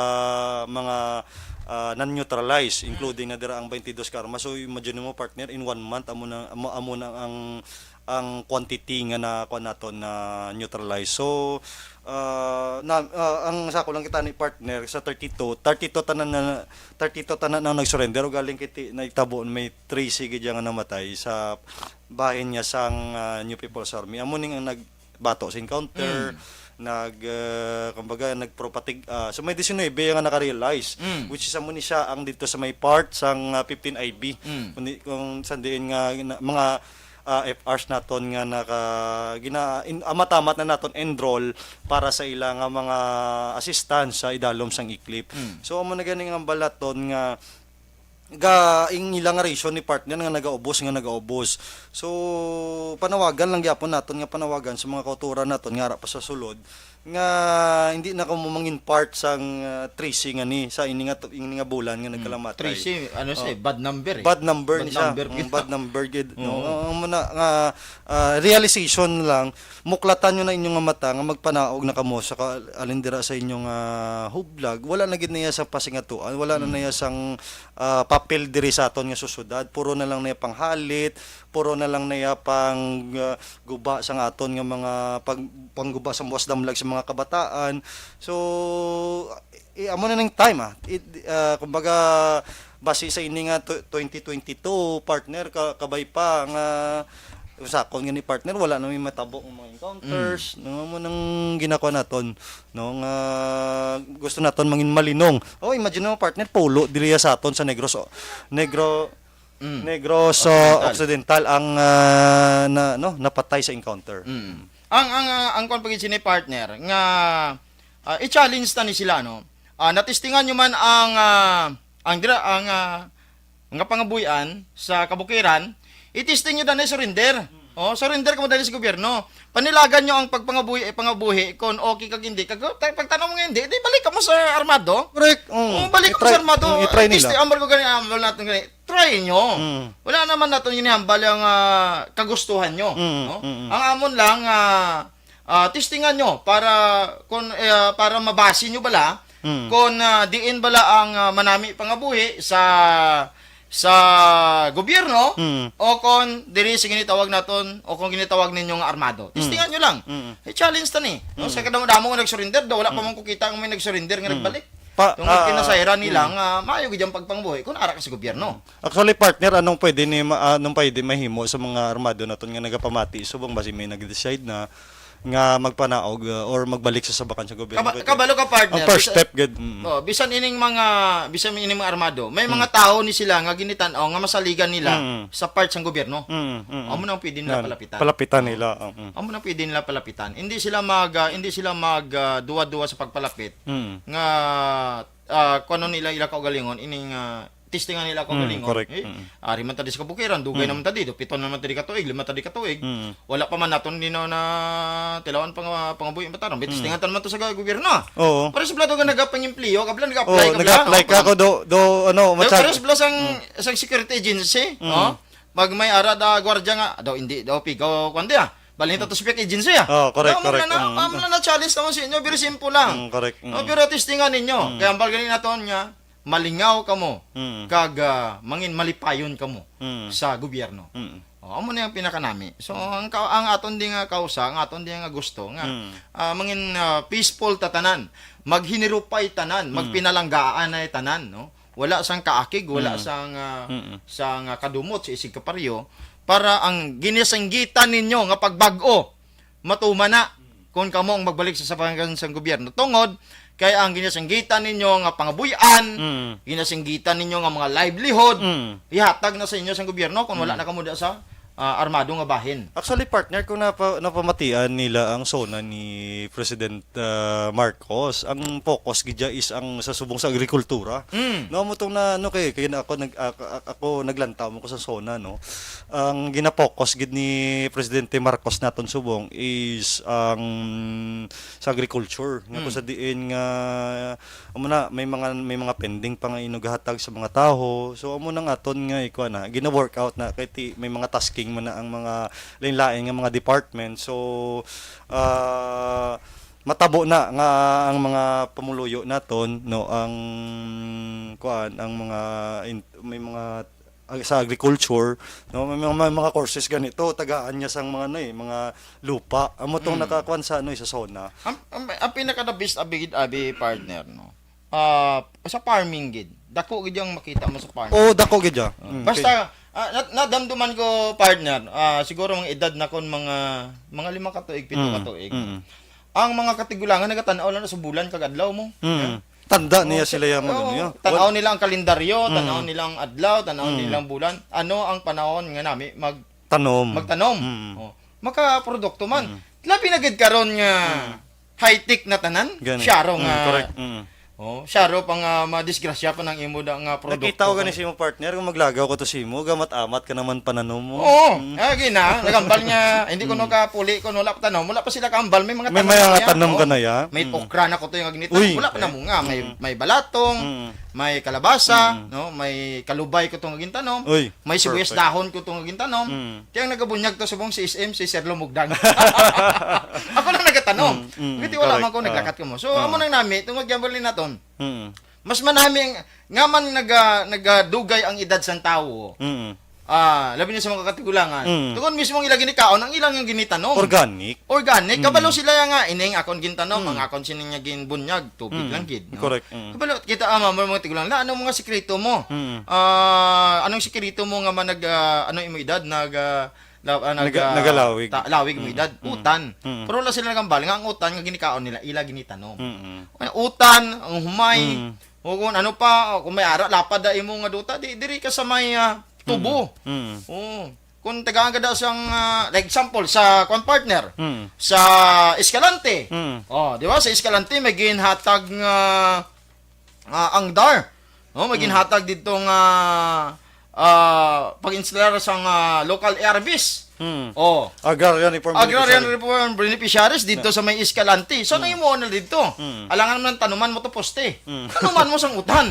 mga ah, na-neutralize, including na dira ang twenty-dos ka armas. So, imagine mo, partner, in one month, amo na, amo, amo na ang, ang quantity nga na, kuwan naton, na-neutralize. So, ah, na, ah, ang sa ako lang kita ni partner, sa thirty-two, thirty-two tanan na, thirty-two tanan ang nag-surrender. O galing kiti, nagtabo, may three sige dyan nga namatay sa bahin niya sang, ah, New People's Army. Amo ning ang nag-, bato sa encounter, Mm. nag, ah, kumbaga, nagpropatig-, ah, so may diecinuebe nga naka-realize, Mm. which is amo ni siya ang dito sa may part sang, ah, fifteen I B. Mm. Kundi, kung saan diin nga na, mga, ah, F Rs naton nga naka-, gina-, in-, amat-amat na naton enroll para sa ila nga mga assistance sa idalom sang E-CLIP. Mm. So, amo na gani nga hambal naton nga ga-, ing ila nga reason ni partner nga nagaubos, nga nagaubos. So, panawagan lang gyapon naton nga panawagan sa mga kauturan naton nga ara pa sa sulod nga hindi na kamo mangin part sang, ah, tracing ani sa ini nga, ini nga bulan nga Mm. nagkalamatay. Tracing, ano siya, Oh. eh, bad number eh. Bad number Bad ni siya. number Mm, gyud. bad number gyud, no? Oo. Ang muna nga, ah, realization lang, muklatan nyo na inyong mata nga magpanaog na kamo sa ka-, alin dira sa inyong, ah, hublag. Wala na gid na iya sa pasingatuan, wala na Mm. na iya sang, ah, papel diri sa aton nga susyudad. Puro na lang na iya panghalit, puro na lang na iya pang, ah, guba sang aton nga mga pag-, pangguba sa buwas damlag sa mga kabataan. So, eh, amo na ning time, ah. It, ah, kumbaga, base sa ini nga tw-, twenty twenty-two, partner, ka-, kabay pa nga usakon nga ni partner, wala na may matabo nga mga encounters, Mm. no, amo nang ginakuha naton, no, nga gusto naton mangin malinong. Oh, imagine mo, partner, pulo diri sa aton sa Negros, Negro, Mm. Negros, uh, Occidental. Occidental ang, ah, na, no, napatay sa encounter. Mm. Ang, ang, ah, ang kuwan pa gid sini, partner, nga, ah, i-challenge ta ni sila, no? Ah, natistingan nyo man ang, ah, ang dira-, ang, ah, nga pangabuhian sa kabukiran, i-testing nyo dani surrender. Oh, surrender kamo dali sa gobyerno. Panilagan nyo ang pagpangabuhi, eh, pangabuhi kon okay kag hindi. Kag, ta-, pagtanaw mo nga hindi, di balik kamo sa armado. Correct. Mm. Oh, balik kamo I-try, sa armado. Mm, i-try nila. Testing, ambal ko gani, ambal naton gani. Try nyo. Mm. Wala naman naton ginihambal ang, ah, kagustuhan nyo, Mm, no? mm, mm. Ang amon lang, ah, ah, testingan nyo para kun, eh, para mabase nyo bala Mm. kun, ah, diin bala ang, ah, manami pangabuhi sa, sa gobyerno Mm. o kon diri sa ginitawag naton o kung ginitawag ninyo nga armado. Mm. Testingan nyo lang. Mm. I-challenge ta ni, no? Mm. Sa kadamo-damo nga nag-surrender, daw wala pa Mm. man ko kita nga may nag-surrender nga Mm. nagbalik. Pa-, Tungod ah, kinasayran nila mm. nga maayo gid ang pagpangabuhi kung ara ka sa gobyerno. Actually, partner, anong pwede ni ma-, anong pwede mahimo sa mga armado naton nga nagapamati subong basi may nag-decide na nga magpanaog, uh, or magbalik sa sabakan sa gobyerno? Kaba-, Pwede. kabalo ka, partner. Ang first Bisan, step, gid. Mm. oh, bisan ining mga, bisan ining mga armado, may Mm. mga tawo ni sila nga ginitan-aw nga masaligan nila Mm. sa part sang gobyerno. Mm, mm, Amo mm. nang pwede nila Yan. palapitan. Palapitan nila, oh, mm. Amo nang pwede nila palapitan. Hindi sila mag, ah, hindi sila mag, ah, duwa-duwa sa pagpalapit Mm. nga, ah, kung ano nila ila kaugalingon, ining, ah, testingan nila Mm, kaugalingon. correct. Eh, Mm. ari man ta di sa kabukiran, dugay Mm. naman ta di, do, pito naman ta di ka tuig, lima ta di ka tuig. Mm. Wala pa man naton di na, na tilawan pang, ah, pangabuhi mataram. May Mm. testingan ta naman to sa ga-, gobyerno. Oo. Pares bala to nga nagapang-empleo, kabla nag-apply, Oo, kabla, nag-apply no? ka, ako do, do, ano, Pero matsag-, pares bala sang, Mm. sang security agency, Mm. oh? Pag may ara da gwardiya nga, daw hindi, daw pigaw, kwan di, ah. Balhin ta to sa fake agency, ah. Oh, correct, Daw, correct. muna na, Mm. muna na challenge naman sa inyo, very simple lang. Mm, correct. No, Mm. pero testingan ninyo. Mm. Kaya ang balgani naton nga, malingaw kamo, Mm. kag, ah, mangin malipayon kamo Mm. sa gobyerno. Mm. Oh, amo na yung pinakanami. So, ang ka-, ang aton di nga kausa, ang aton di nga gusto nga, Mm. ah, mangin, ah, peaceful ta tanan, maghinirupay tanan, Mm. magpinalanggaan na tanan, no? Wala sang kaakig, wala Mm. sang, ah, Mm. sang, ah, kadumot sa isig kaparyo, para ang ginasanggitan ninyo nga pagbag-o matuman na kon kamo ang magbalik sa sabangan sang gobyerno. Tungod kay ang ginasanggitan ninyo nga pangabuy-an, Mm. ginasanggitan ninyo nga mga livelihood, Mm. ihatag na sa inyo sang gobyerno kung wala Mm. na kamo da sa, ah, armado nga bahin. Actually, partner, kung napa-, napamatian nila ang SONA ni President, ah, Marcos, ang focus gid dya is ang sa subong sa agrikultura. Mm. No, mo tong na, ano, kay, kay na ako nag-, ako, ako naglantaw mo ko sa SONA, no. Ang gina-focus gid ni Presidente Marcos naton subong is ang sa agriculture, nga kung Mm. sa diin nga, amo na, may mga, may mga pending pa nga inugahatag sa mga tawo. So, amo nang aton nga, ikuha na, gina-workout na, kay ti-, may mga tasking man na ang mga lain-lain nga mga department. So, ah, matabo na nga ang mga pamuluyo naton, no, ang, kuan, ang mga in-, may mga ag-, sa agriculture, no? May mga, may mga courses ganito, tagaan niya sang mga, ano, eh, mga lupa. Amo tong Mm. nakakuan sa, ano, eh, sa SONA. Ang, ang, ang pinaka the best abi gid, abi, partner, no? Ah, sa farming gid. Dako gid yung makita mo sa farming. Oo, dako gid ya. Ah, Mm, basta, okay. ah, nat-, nadamduman ko, partner, ah, siguro mga edad na kon mga, mga lima ka tuig, pito ka Mm, tuig. mm. ang mga katigulangan nagatan-aw lang sa bulan kag adlaw mo. Mm. Tanda niya sila yung ano niya. Tan-aw nila ang kalendaryo, tan-aw nila ang adlaw, tan-aw nila ang bulan. Ano ang panahon nga nami mag Tanom. Magtanom. Mm. Oh. Makaprodukto man. Mm. Labi na gid karon nga Mm. high-tech na tanan. Gani. Siya ro Mm, nga, correct. Mm. oh, siya ro pa nga madisgrasya pa nang imo da nga produkto Nakita ko gani ka. sa imo partner kung maglagaw ko to sa imo, gamat-amat ka naman pananom mo. Oo. Mm. Ah, gina, nagambal nga, hindi ko Mm. no kapuli, kung wala pa tanom, wala pa sila kambal, may mga May tanom mga na yan. tanom Oh, ka na ya? may Mm. okra na ko to yung agnitan, Uy. wala pa na Eh. munga, may, Mm. may balatong, Mm. may kalabasa, Mm. no, may kalubay ko to nga gintanom, Uy. may sibuyas Perfect. dahon ko to nga gintanom. Mm. Kaya ang nagabunyag to subong si S M, si Sir Lumugdang. Ako lang nagatanom. Mm, mm, Kasi wala correct. man ko Ah. naglakat ko mo. So, Ah. amo nang nami, tungod gambling naton. Mm. Mas manami ang, nga man naga-, nagadugay ang edad sang tawo. Mm. Ah, labi na sa mga katigulangan. Mm. Tungod mismo ang ilang ginikaon, ang ilang yung ginitanom. Organic. Organic. Mm. Kabalo sila nga, ining akon gintanom, Mm. ang akon sining nga ginbunyag, tubig Mm. lang gid, no? Correct. Mm. Kabalo, kita, ah, mga, mga tigulang, na, anong mga sikreto mo? Mm. Ah, anong sikreto mo nga manag-, ah, ano imo edad? Nag, ah, la-, ah, nag, Naga-, ah, nagalawig. ta-, lawig mo Mm. edad? Mm. Utan. Mm. Pero wala sila nagambal nga ang utan nga ginikaon nila, ila ginitanom. Mm. Ang utan, ang humay, Mm. o kung ano pa, o kung may ara, lapad na imo nga duta, di, diri ka sa may, ah, tubo. Mm. Mm. Oo. Kung tagaan ka daw sang, ah, like example, sa kwan partner, Mm. sa Escalante. Mm. Oh, di ba? Sa Escalante, may ginhatag nga, ah, angdar. No, may Mm. ginhatag dito nga, ah, pag-instalar sang, ah, local A R Vs. Mm. Oh. Agrarian Reform Agrarian Beneficiary. Reform Beneficiaries dito Na. sa may Escalante. So, Mm. ano yung mo na dito? Mm. Alangan mo ng tanuman mo to poste. Mm. Tanuman mo sang utan.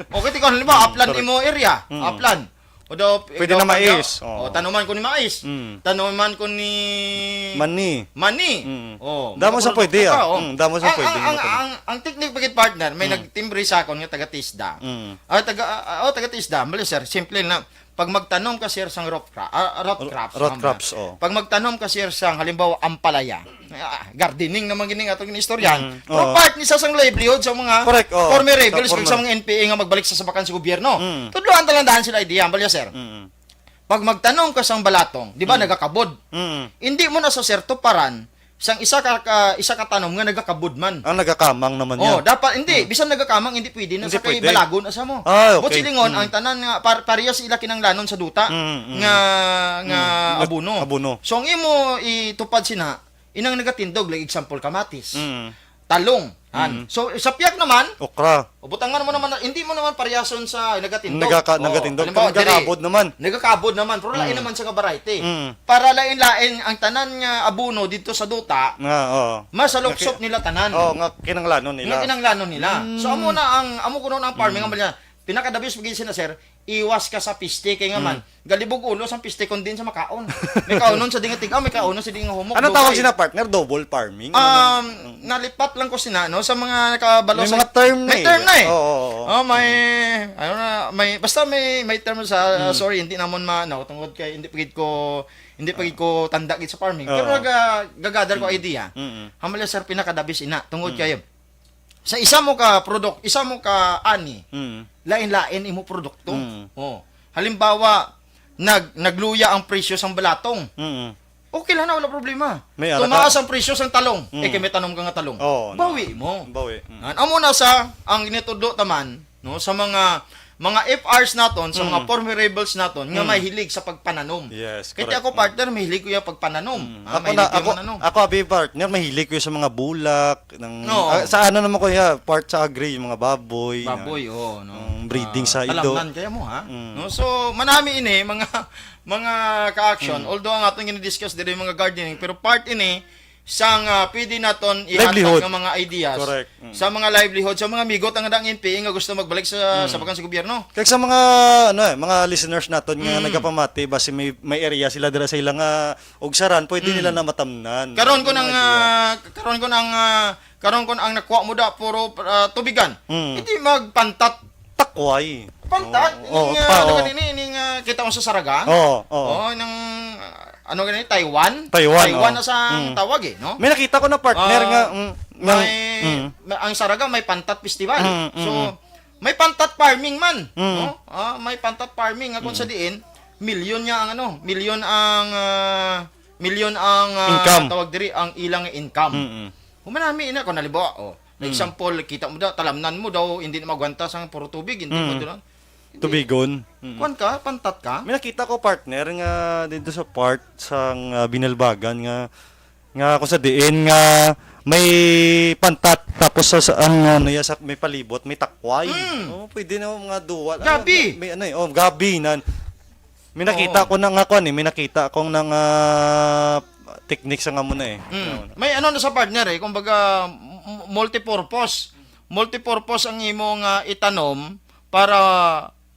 Okay, ikaw, halimbawa, Mm, upland correct. imo area. Mm. Upland. O daw, Pwede ikaw na pa nga, mais. Oo. o, tanuman ko ni mais. Mm. Tanuman ko ni Mani. mani. Mm. Oh, Damo sa makaproduct pwede, ka, ah. oh. Mm, damo sa Ang, pwede ang, ang, makaproduct. ang, ang technique pagit partner, may Mm. nagtimbre sa akon nga taga Tisda. Mm. Ah, taga, ah, oh, taga Tisda. Mali, sir. Simple na. Pag magtanom ka, sir, sang root crop, ah, root Ro-, crops, root ang crops, oh. Pag magtanom ka, sir, sang, halimbawa, ampalaya, ah, gardening naman gini nga atong inistoryahan. Mm, Pero oo. part ni sa sang livelihood sa mga Correct, oo. former Sa rebels kag former. sa mga N P A nga magbalik sa sabakan sa gobyerno. Mm. Tudloan talandahan sila idea, balya, sir. Mm. Pag magtanom ka sang balatong, di ba, Mm. nagakabod? Mm. Hindi mo na sa, sir, tuparan sang isa ka, ka, isa ka tanom nga nagakabod man. Ang nagakamang naman Oh, niya. dapat, hindi. Mm. Bisan nagakamang, hindi pwede na Hindi sa kay pwede. balagon asa mo. Ah, But okay. silingon, Mm. ang tanan nga, par-, parehas ila kinanglanon sa duta Mm, mm. nga, nga Mm. abono. Abono. So, ang imo itupad sina, inang nagatindog, like example, kamatis, Mm. talong, han. Mm. So, sa piyag naman, Okra. o, butangan mo naman na, hindi mo naman pariyason sa nagatindog. Nagaka-, Oh, nagatindog, halimbawa, pero nagakabod diri, naman. nagakabod naman, pero lain Mm. naman sa nga variety. Mm. Para lain-lain ang tanan nga abono dito sa duta, Nga, oo. masalupsop Naki-, nila tanan. Oo, nga kinanglanon nila. Nga kinanglanon nila. Mm. So, amo na ang, amo kuno na ang farming, Mm. ang balya, pinakadabis pag sina, sir, iwas ka sa piste kay nga man, Mm. galibog ulo sang piste kun din sa makaon. May kaunon sa di nga tigaw, may kaunon sa di nga humok. Ano Dugay. tawag sina, partner? Double farming? Ano Um, nalipat lang ko sina, no, sa mga nakabalo May sa mga term na may eh. term na eh. Oo, oo, oo. Oh, may, ano na, may, basta may, may term sa, Mm. sorry, hindi namon ma-, ano, tungod kay, hindi pagid ko, hindi pagid ko tanda gid sa farming. Oo. Pero naga-, gagather ko Mm. idea. Mm-mm. Hamala, sir, pinakadabis ina, tungod Mm. kayo. Sa isa mo ka product, isa mo ka ani, Mm. lain-lain imo produkto. Mm. Oh. Halimbawa, nag-, nagluya ang presyo sang balatong. Mm. Okay lang na, wala problema. May ara Tumaas ka. ang presyo sang talong. Mm. Eh, kay may tanom ka nga talong. Oo, Bawi no. mo. Bawi. Mm. An-, amo na sa, ang ginitudlo taman, no, sa mga, mga F Rs naton, sa mga Mm. former rebels naton, nga Mm. may hilig sa pagpananom. Yes, Kaya correct. ako, Mm. partner, mahilig ko yung pagpananom. Mm. Ah, Ako mahilig na, ko yung ako, mananaw. ako, abi, partner, mahilig ko sa mga bulak, ng, Oo. ah, sa ano naman ko, yeah, part sa agri, yung mga baboy, Baboy, na, oo, no. yung breeding Ah, sa ido. talamnan kaya mo, ha? Mm. No? So, manami ini, mga, mga ka-action. Mm. Although ang atong gini-discuss diri mga gardening, pero part ini sang, ah, pwede naton ihatag Livelihood. nga mga ideas Correct. Mm. sa mga livelihood, sa mga migot ang dang N P A nga gusto magbalik sa, Mm. sa bakan sa gobyerno. Kag sa mga, ano eh, mga listeners naton nga Mm. nagapamati, basi may, may area sila dira sa ilang, ah, ugsaran, pwede Mm. nila na matamnan. Karon ko Ano nang, nga idea? ah, karon ko nang, ah, karon ko ang nakuha mo da, puro, ah, tubigan. Mm. Hindi magpantat. Takway. Pantat? Oo, Ining, oo, ah, pa, ano oo. ka din eh, ining, ah, kita mo sa Saraga? Oo, oo. Oo, nang, ah, ano gani, Taiwan? Taiwan, Taiwan oo. na sa Mm. tawag eh, no? May nakita ko na partner Ah, nga, mm, nga, may, mm. may, ang Saraga may pantat festival. Mm, So, mm. may pantat farming man, Mm. no? Ah, may pantat farming nga kung Mm. sa diin, milyon niya ang ano, milyon ang, ah, milyon ang, ah, Income. tawag diri, ang ilang income. Mm, mm. Kung manami ina ko, halimbawa, oh, na Mm. example, kita mo daw, talamnan mo daw, hindi na magwanta sang puro tubig, hindi mo Mm. doon. Hindi. Tubigon. Mm. Kuwan ka, pantat ka. May nakita ko, partner, nga dito sa part sang, ah, Binalbagan nga, nga kung sa diin nga may pantat, tapos sa, sa, ang, ano, ya, sa may palibot, may takway. Mm. Oh, pwede na mga duwal. Ano, Gabi. may, may ano eh, oh, gabi nan. May nakita Oo. ko na nga kwan eh, may nakita akong nang, ah, technique sa nga muna eh. Mm. Ano? May ano na sa partner eh, kumbaga m- m- multipurpose. Multipurpose ang imo nga itanom para,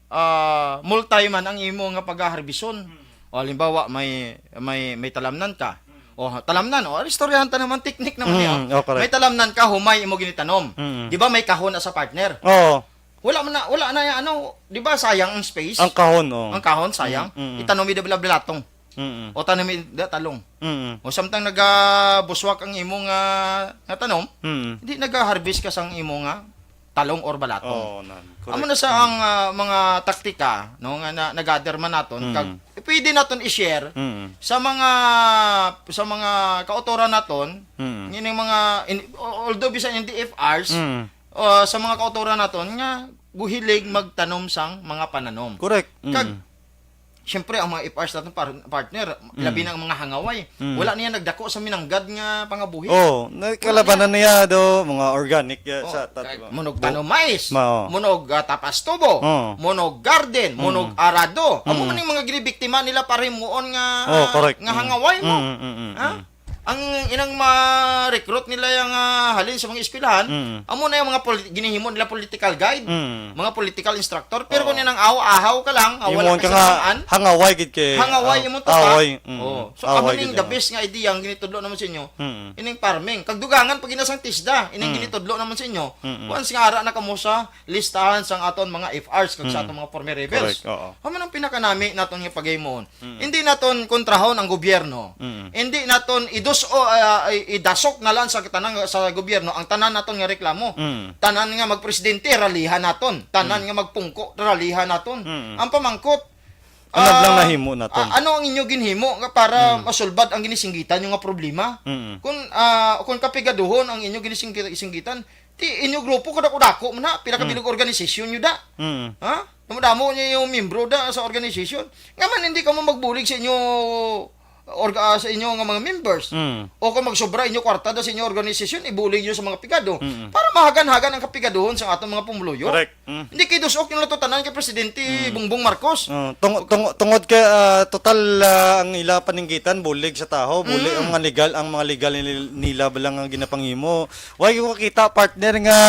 ah, multi man ang imo nga pagaharbison. Mm. O halimbawa may may may talamnan ka. Mm. O talamnan, o istoryahan ta naman, technique naman niya. Mm, oh, correct. May talamnan ka, humay imo ginitanom. Mm. Di ba may kahon na sa partner? Oo. Wala man na, wala na yung ano, di ba sayang ang space? Ang kahon, oh. Ang kahon, sayang. Mm, mm, mm. Itanom ida bala balatong. Mm, mm. O tanom ida talong. Mm, mm. O samtang nagabuswak ang imo nga, nga tanom, Mm, mm. hindi nag-harvest ka sang imo nga talong or balatong. Oo, nan. Amo na Correct. sa Mm. ang, ah, mga taktika, no, nga na, nagather man naton, Mm. kag pwede naton i-share Mm. sa mga, sa mga kautoran naton, Mm. ngining mga, in, although bisan in D F Rs, Mm. uh, sa mga kautoran naton nga guhilig magtanom sang mga pananom. Correct. Mm. Kag, siyempre, ang mga F Rs naton, par-, partner, Mm. labi na ang mga hangaway. Mm. Wala niya nagdako sa minanggad nga pangabuhi. Oh, na-, Wala kalabanan niya. niya do, mga organic, uh, Oh, sa tat-, kag munog oh. tanom mais, Ma-, oh. munog, uh, tapas tubo, Oh. munog garden, Mm. munog arado. Amo Mm. man yung mga ginibiktima nila para himuon nga, Oh, correct. nga Mm. hangaway mo. Mm, mm, mm, Ha? mm. Ang inang ma-recruit nila yung, ah, halin sa mga eskwelahan, Mm. amo na yung mga poli-, ginihimo nila political guide, Mm. mga political instructor. Pero Oo. kung inang aw-, ahaw ka lang, ah, wala Imong ka ka sa nga, kamaan, hangaway gid kay, hangaway ah, imong tuka. away. Mm. Oo. So, amo Away ning gid the yun. best nga idea ang ginitudlo naman sa inyo. Mm. Ining farming. Kag dugangan pag ginasang tisda, ining Mm. ginitudlo naman sa inyo. Mm. Once nga ara na kamo sa listahan sang aton mga F Rs kag sa Mm. aton mga former rebels. Correct, oo. Amo nang pinakanami naton nga paghimuon. Mm. Hindi naton kontrahon ang gobyerno. Mm. Hindi naton idus-, o, ah, i-, idasok na lang sa tanan nga, sa gobyerno ang tanan naton nga reklamo. Mm. Tanan nga magpresidente, ralihan naton. Tanan Mm. nga magpungko, ralihan naton. Mm. Ang pamangkot, Ano ah, lang nahimo naton? ah, ano ang inyo ginhimo nga para Mm. masulbad ang ginisinggitan nyo nga problema? Mm. Kung, ah, kung kapigaduhon ang inyo ginisinggitan, ti inyo grupo kadako-dako man na, pila ka Mm. bilog organisasyon nyo da. Mm. Ha? Damo-damo niyo yung membro da sa organization. Nga man, hindi ka mo magbulig sa inyo orga-, ah, sa inyo nga mga members. Mm. O kung magsobra inyo kwarta da sa inyo organisasyon, ibulig niyo sa mga pigado. Mm. Para mahagan-hagan ang kapigaduhon sa atong mga pumuluyo. Correct. Mm. Hindi kay dus-ok yung tanan kay Presidente Mm. Bongbong Marcos. Oh, tungo-, tungo-, tungod kay, ah, total, ah, ang ila paninggitan, bulig sa taho, bulig Mm. ang mga legal, ang mga legal nil-, nila ba lang ang ginapanghimo. Why ko kakita, partner, nga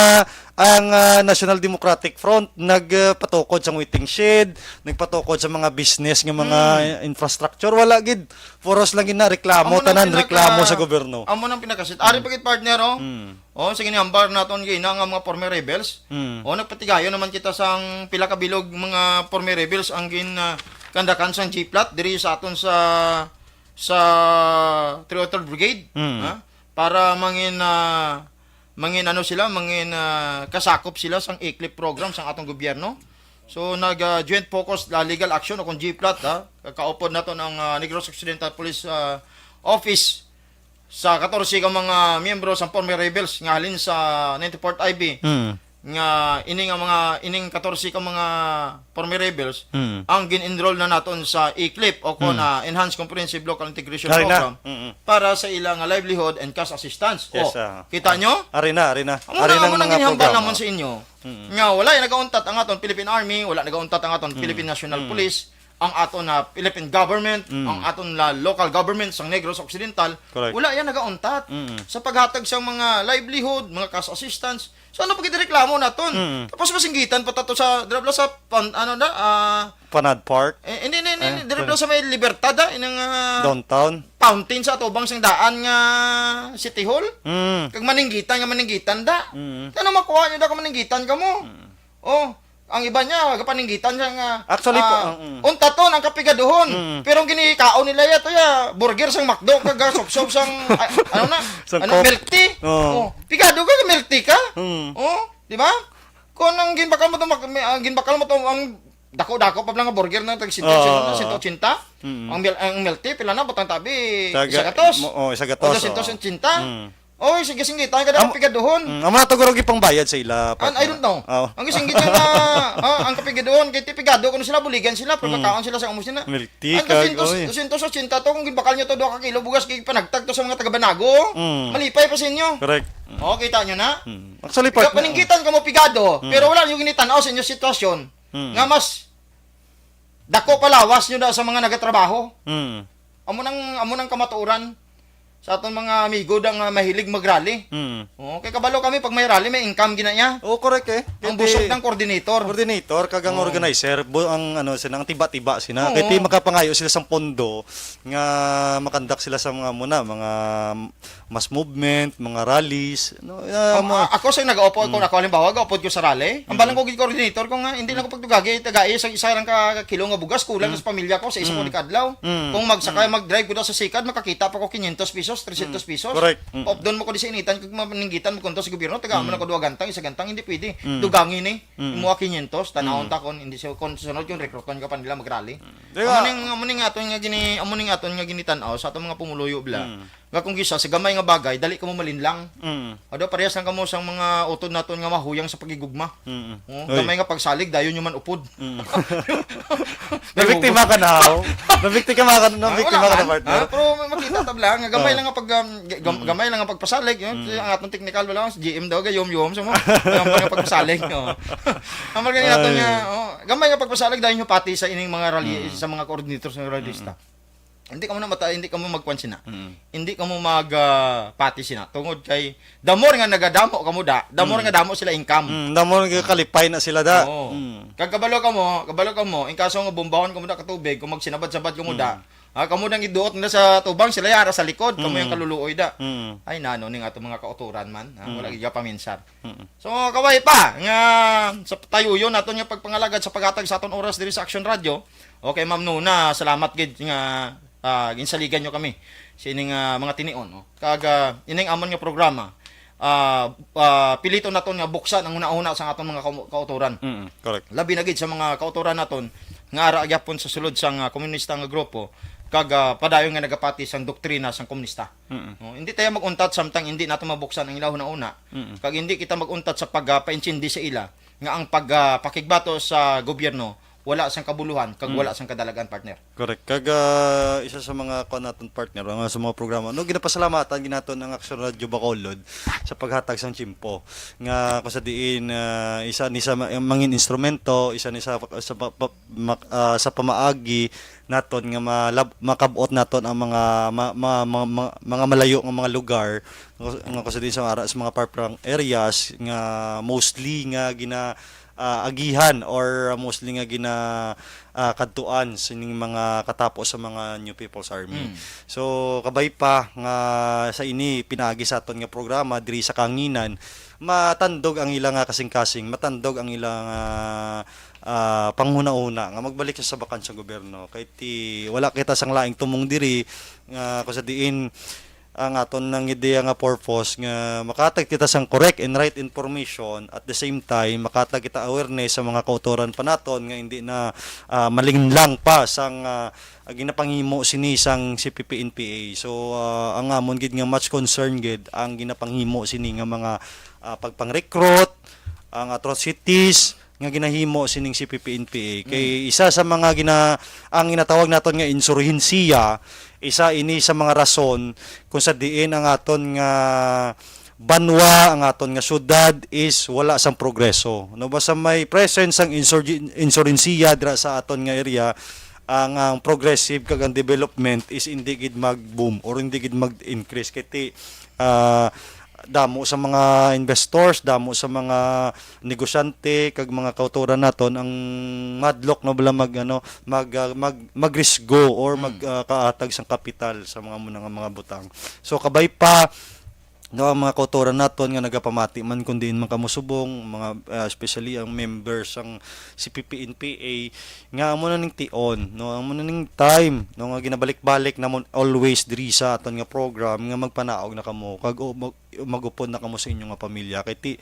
ang, ah, National Democratic Front nagpatukod sa waiting shed, nagpatukod sa mga business nga mga Mm. infrastructure. Wala gid. Puros lang gid na reklamo, Amo nang tanan pinaka-, reklamo sa gobyerno. amo nang pinakasit. Ari Mm. pa gid, partner, oh. Mm. Oh, sige ni hambar naton gina nga mga former rebels. Mm. Oh, nagpatigayon naman kita sang pila ka bilog mga former rebels ang gin, ah, kandakan sang G-Plat diri sa aton sa, sa three oh three Brigade, Mm. ha? Para mangin, ah, mangin ano sila, mangin, ah, kasakop sila sang E-CLIP program sang atong gobyerno. So, nag, ah, joint focus, ah, legal action o kung G-Plat, ha? Kaupod naton ang, ah, Negros Occidental Police, ah, Office sa katorse ka mga miyembro sa former rebels nga halin sa ninety-fourth I B, Mm. nga ini nga mga, ining katorse ka mga former rebels Mm. ang gin-enroll na naton sa E-CLIP o kon, Mm. ah, Enhanced Comprehensive Local Integration Ari na. Program Mm-mm. para sa ila nga livelihood and cash assistance. Yes, O, ah. kita nyo? Ari na, ari na. Amo Ari na, na ang amo nang mga ginhambal programa. namon sa inyo Mm. nga wala yung nagauntat ang aton Philippine Army, wala nagauntat ang aton Mm. Philippine National Mm. Police, ang aton na Philippine government, Mm. ang aton na local government sa Negros Occidental, Correct. wala yan nagauntat Mm. sa paghatag sa mga livelihood, mga cash assistance. So ano pa gid reklamo naton? Mm. Tapos masinggitan pa tato sa, dira bala sa pan-, ano na, ah, Panad Park? eh, hindi, hindi, hindi, Eh, dira bala sa may Libertad, ah, inang, ah, Downtown? fountain sa atubang sang daan nga City Hall. Mm. Kag maninggitan nga maninggitan da. Mm. Ano makuha nyo da kung maninggitan ka mo? Mm. Oh, ang iba niya, kapaninggitan siya nga, Actually po, ah, ang, mm. untaton ang kapigaduhon. Mm. Pero ang ginikaon nila yato ya, burger sang McDo, kag, ah, sopsop sang, ah, ano na, Sang ano, Coke. milk tea. Oo. Oh, pigado ka, milk tea ka? Mm. Oh, di ba? Kung ang ginbakal mo to, mak-, may, ang ginbakal mo to, ang dako-dako pa lang nga burger na tag Oo. sento, sento, sento ochenta. Mm. Ang mil-, ang milk tea, pila na, butang tabi, Taga, isa gatos. mo-, oh, isa gatos, O, dosyentos ochenta. oo. Mm. Oy, sige, sige, tayo ka Am- na kapigaduhon. Mm, amo na to, guro, gipangbayad sa ila, An-, I partner. don't know. Oo. Ang gisinggit niya nga, ah, ang kapigaduhon, kay ti pigado, kung sila buligan sila, pero Mm. makaon sila sa amo sila. Milk tea, Ang kag, dosyentos, oy. dosyentos ochenta to, kung ginbakal niyo to, duha ka kilo, bugas, kay panagtag to sa mga taga Banago. Mm. Malipay pa sa inyo. Correct. Mm. Oh, kita niyo na? Mm. Actually, Ikaw, partner, paningkitan ka mo pigado, Mm. pero wala niyo ginitan-aw sa inyo sitwasyon Mm. nga mas dako pa lawas niyo na sa mga nagatrabaho. Mm. Amo nang, amo nang kamatuoran sa aton mga amigo da nga mahilig mag-rally. Mm. Oo, kay kabalo kami, pag may rally, may income gina niya. Oo, correct eh. Ang Kay busog di ng coordinator. Coordinator, kag ang Oo. organizer, bu-, ang ano, sila, ang tiba-tiba sila. Oo. Kay di makapangayo sila sa pondo nga makandak sila sa mga muna, mga mass movement, mga rallies, no? Ah, Am-, mga a-, ako sa nag-aupod, kung Mm. ako, halimbawa, nag-aupod ko sa rally, ang Mm. balang ko gid coordinator ko nga, hindi lang ko pagtugagi, tagai sa isa lang ka kilo nga bugas, kulang Mm. sa pamilya ko sa isa ko Mm. ni kadlaw. Mm. Kung magsakay, Mm. mag-drive ko daw sa sikad, makakita pa ko quinientos pesos, trescientos Mm. pesos. Correct. Mm. Paupdon mo ko di sa initan, kag maninggitan mo kunto sa gobyerno, tagaan mo Mm. na ko duha gantang, isa gantang, hindi pwede. Mm. Dugangi ni, Mm. imo quinientos, tanawon Mm. ta kon, hindi siya, kon sunod yung rekruton ka pa nila mag-rally. Mm. Di Amo ba? ning, amo ning aton nga gini, amo ning aton nga ginitan-aw sa atong mga pumuluyo, bla. Mm. Nga kung kisa sa gamay nga bagay, dali kamo malinlang. Mm. Ado, parehas lang kamo sang mga utod naton nga mahuyang sa paghigugma. Mm. Oh, Oy. gamay nga pagsalig, dayon nyo man upod. Mm. Nabiktima ka na, ho? Nabiktima ka, Ah, nabiktima wala ka na, man. partner? Ah, pero may makita ta lang, nga gamay Ah. lang nga pag, um, ga-, gam-, Mm. gamay lang nga pagpasalig, yun. Mm. Ang atong technical, wala, si G M daw, gayom-yom, sa mo. Gamay nga pagpasalig, oh. Ang mga ganyan naton Ay. nga, oh, gamay nga pagpasalig, dayon nyo pati sa ining mga rally, Mm. sa mga coordinator sa rallyista. Mm. Hindi kamo na mata-, hindi kamo magkuan sina. Mm. Hindi kamo mag, ah, pati sina. Tungod kay, the more nga nagadamo kamo da, the more Mm. nga damo sila income. Mm, the more nga kalipay na sila da. Oo. Mm. Kag kabalo kamo, kabalo kamo, in kaso nga bumbahon kamo da ka tubig, kung magsinabad-sabad kamo da, Mm. ah, kamo nang iduot na sa tubang, sila yara sa likod, kamo yung Mm. kaluluoy da. Mm. Ay, nano ning ato mga kauturan man, ah, Mm. wala gid ka paminsar. Mm. So, kaway pa nga sa tayuyon naton nga pagpangalagad sa paghatag sa aton oras diri sa Action Radio. Okay, Ma'am Nuna, salamat gid nga, ah, ginsaligan nyo kami sa ining, ah, mga tinion, no? Kag, ah, ining amon nga programa, ah, ah, piliton naton nga buksan ang hunahuna sa aton mga kaum-, kautoran. Mm, correct. Labi na gid sa mga kautoran naton nga ara gyapon sa sulod sang, ah, komunista nga grupo kag, ah, padayon nga nagapati sang doktrina sang komunista. Mm. No, hindi tayo mag-untat samtang hindi nato mabuksan ang ila hunahuna. Mm. Kag hindi kita mag-untat sa pagpaintindi sa ila nga ang pag, ah, pakigbato sa gobyerno wala sang kabuluhan kag Mm. wala sang kadalagan, partner. Correct. Kag, ah, isa sa mga kuan naton, partner, mga sa mga programa, no, ginapasalamatan gid naton ang Action Radio Bacolod sa paghatag sang tiyempo nga kung sa diin, ah, isa ni sa ma-, mangin instrumento, isa ni sa, sa pa-, pa-, mak-, ah, sa pamaagi naton nga malab-, makab-ot naton ang mga ma-, ma-, ma-, ma-, mga malayo nga mga lugar, nga, nga kung sa diin sa ara sa mga far-flung areas nga mostly nga gina, ah, agihan or mostly nga gina, ah, kadtuan sining mga katapo sa mga New People's Army. Mm. So, kabay pa nga sa ini pinaagi sa aton nga programa diri sa Kanginan, matandog ang ila nga kasing-kasing, matandog ang ila nga, ah, panghunahuna nga magbalik sa sabakan sa gobyerno. Kay ti, wala kita sang laing tumong diri nga kung sa diin ang aton nang ideya nga purpose nga makatag kita sang correct and right information, at the same time makatag kita awareness sa mga kautoran pa naton nga hindi na, ah, malinlang pa sang, ah, ginapanghimo sini sang C P P N P A. So, ah, ang amon gid nga much concern gid ang ginapanghimo sini nga mga, ah, pagpang-recruit, ang atrocities nga ginahimo sining C P P N P A. Kay Mm. isa sa mga gina-, ang ginatawag naton nga insurhensiya, isa ini sa mga rason kung sa diin ang aton nga banwa, ang aton nga syudad is wala sang progreso. No, basta may presence ang insurg-, insurhensiya dira sa aton nga area, ang, ang progressive kag ang development is hindi gid mag-boom or hindi gid mag-increase. Kay ti, ah, damo sa mga investors, damo sa mga negosyante, kag mga kautoran naton ang madlok na bala mag, ano, mag, ah, mag, magrisgo or mag, Mm. ah, kaatag sang kapital sa mga muna nga mga butang. So, kabay pa, no, ang mga kautoran naton nga nagapamati man kung diin man kamo subong, mga, ah, especially ang members sang C P P N P A, nga amo na ning tion, no, amo na ning time, no, nga ginabalik-balik namon always diri sa aton nga program nga magpanaog na kamo kag o-, mag-, mag-upod na kamo sa inyo nga pamilya. Kay ti,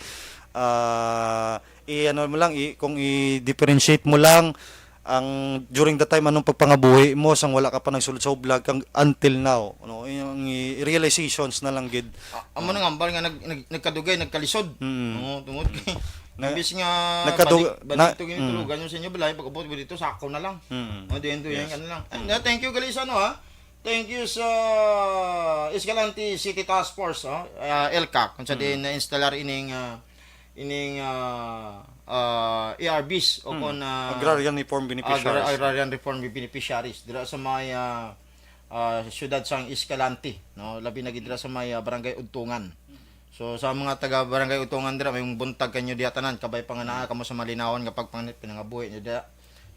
ah, i-, ano mo lang, i-, kung i-differentiate mo lang, Ang, during the time, anong pagpangabuhi mo sang wala ka pa nagsulod sa hublag kang until now, no? Yung i-, realizations na lang gid. Ah, amo na nga, hambal nga nag, nag, nagkadugay, nagkalisod. Mm. Oo, tungod kay Na- imbis nga nagkadu- balik, balik na- ito yung mm. tulugan yung sa inyo balay, pag-abot mo dito, sako na lang. Mm. O, diyan to, yan Yes. ka na lang. And, uh, thank you gali sa ano, ha? Thank you sa Escalante City Task Force, oh, uh, ELCAC, kung sa Mm. din na-installer ining, ah, ining ah, ah, A R Bs o Mm. kung ah, Agrarian Reform Beneficiaries. Agra-, Agrarian Reform Beneficiaries dira sa may ah, ah, siyudad sang Escalante, no, labi na gid dira sa may ah, Barangay Udtungan. So sa mga taga Barangay Udtungan dira, may buntag kanyo diha tanan, kabay pa nga naa kamo sa malinawon nga pagpang-, pinangabuhi niyo diha.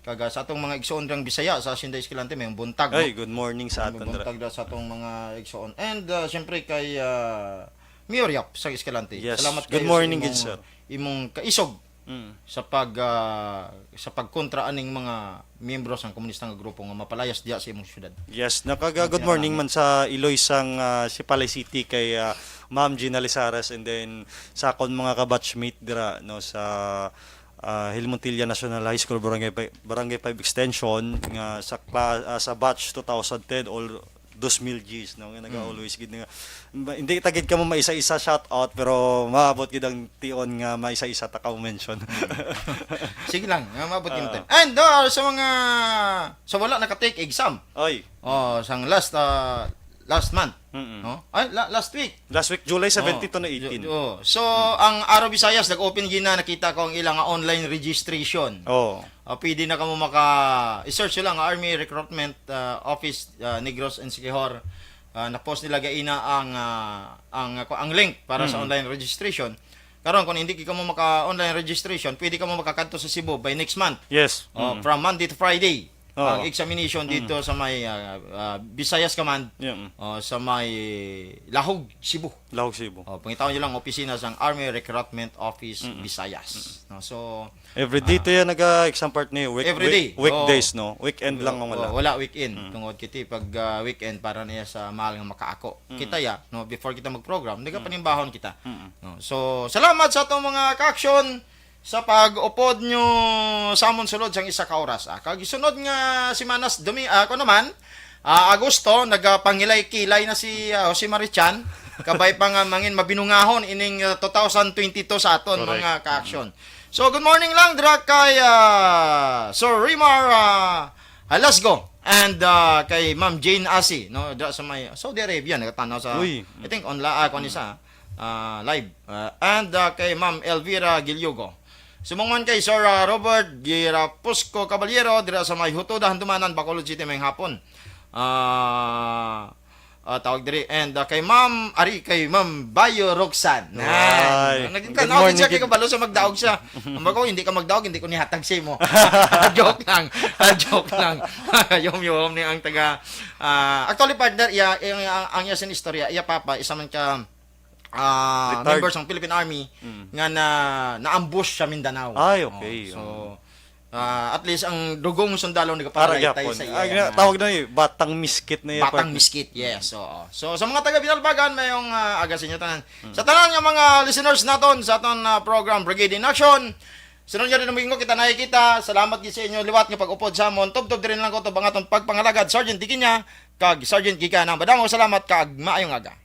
Kag ah, sa atong mga igsoon dirang Bisaya sa Hacienda Escalante, may buntag, no? Ay, good morning sa May aton dira. buntag dira sa atong mga igsoon. And ah, siyempre kay ah, Mayor Yap sa Escalante. Yes. Salamat Good kayo morning, sa good imong, sir. imong kaisog Mm. sa pag ah, sa pagkontra aning mga miyembro sang komunista nga grupo nga mapalayas diha sa imong syudad. Yes, nakaga good Kaya morning lang. Man sa Iloy sang ah, Sipalay City kay ah, Ma'am Gina Lizares, and then sa akon mga kabatchmate dira, no, sa ah, Hill Montilla National High School, Barangay Fi-, Barangay five Extension, nga sa kla- ah, sa batch two thousand ten, all two mil Gs, no, nga naga-always gid nga ma- hindi ta gid kamo maisa-isa shout out, pero maabot gid ang tion nga maisa-isa ta ka mention. Sige lang, nga maabot yung Ah. time. And ah, sa mga sa wala naka-take exam. Oy, Oh, sang last ah, last month, mm-mm. No? Ay, la- last week. Last week, July seventeen to na Oh, eighteen. ju- oh. So, ang Aro Visayas, nag-open gina, nakita ko ang ilang online registration. Oh. Ah, pwede na kamo maka i-search lang ang Army Recruitment ah, Office ah, Negros and Siquijor. Ah, na-post nila gaina ang ah, ang ang link para sa Mm. online registration. Karon kung hindi kamo maka online registration, pwede kamo makakadto sa Cebu by next month. Yes. Oh, Mm. from Monday to Friday. Oo. Ang examination dito sa may ah, ah, Visayas Command, Yeah, mm. oh, sa may Lahog, Cebu. Lahog Cebu. Oh, pangitaon nyo lang opisina sang Army Recruitment Office Mm-mm. Visayas. No, so Every day to yan nag-exam part ni week, Every day. week- weekdays, Oo. No? Weekend lang ang oh, wala. Wala weekend. Mm. Tungod kiti pag ah, weekend para niya sa mahal nga makaako. Mm. Kita ya, no, before kita mag-program, nagapanimbahon kita. Mm. No? So, salamat sa atong mga ka-action sa pag-upod nyo sa amon sulod sang isa ka oras. Ah, kag sunod nga semanas, Domi-, ah, ako naman, ah, Agosto, nagapangilay-kilay na si ah, Jose Marichan. Kabay pa nga mangin mabinungahon ining ah, two thousand twenty-two sa aton Correct. Mga ka-action. So, good morning lang dira kay ah, Sir Rimar ah, Halasgo and ah, kay Ma'am Jane Asi, no, dira sa may Saudi Arabia, nagatanaw sa, Uy. I think, online, ah, kung isa, ah, live. Ah, and ah, kay Ma'am Elvira Gilyogo. Sumangman kay Sir ah, Robert Girapusco Caballero dira sa may Hutuda, Handumanan, Bacolod City, may hapon. Ah, ah, tawag diri. And ah, kay Ma'am, ari, kay Ma'am Bayo Roxanne. Ay, Naging good tanaw morning, siya kay good- kabalo sa magdaog siya. Ang ko, hindi ka magdaog, hindi ko nihatag sa imo. Joke lang. Ah, joke lang. Yom yom ni ang taga ah, actually, partner, iya, iya, ang, ang iya sin istorya, iya papa, isa man ka ah, Retired. Member sang Philippine Army Mm. nga na na-ambush sa Mindanao. Ay, okay. Oh, so ah, at least ang dugong sundalo Para nagaparatay gyapon. sa Ah, iya. nga, tawag na yun, batang miskit na yun, Batang partner. Miskit, yes. Oo. So sa mga taga Binalbagan, may yung ah, aga sa inyo tanan. Sa tanan nga mga listeners naton sa aton ah, program Brigade in Action, sunod nga rin domingo kita nakikita. Salamat gid sa inyo liwat nga pag-upod sa amon. Tubtob diri lang ko to ang aton pagpangalagad, Sergeant Dikinya kag Sergeant Giga ng Badamo. Salamat kag maayong aga.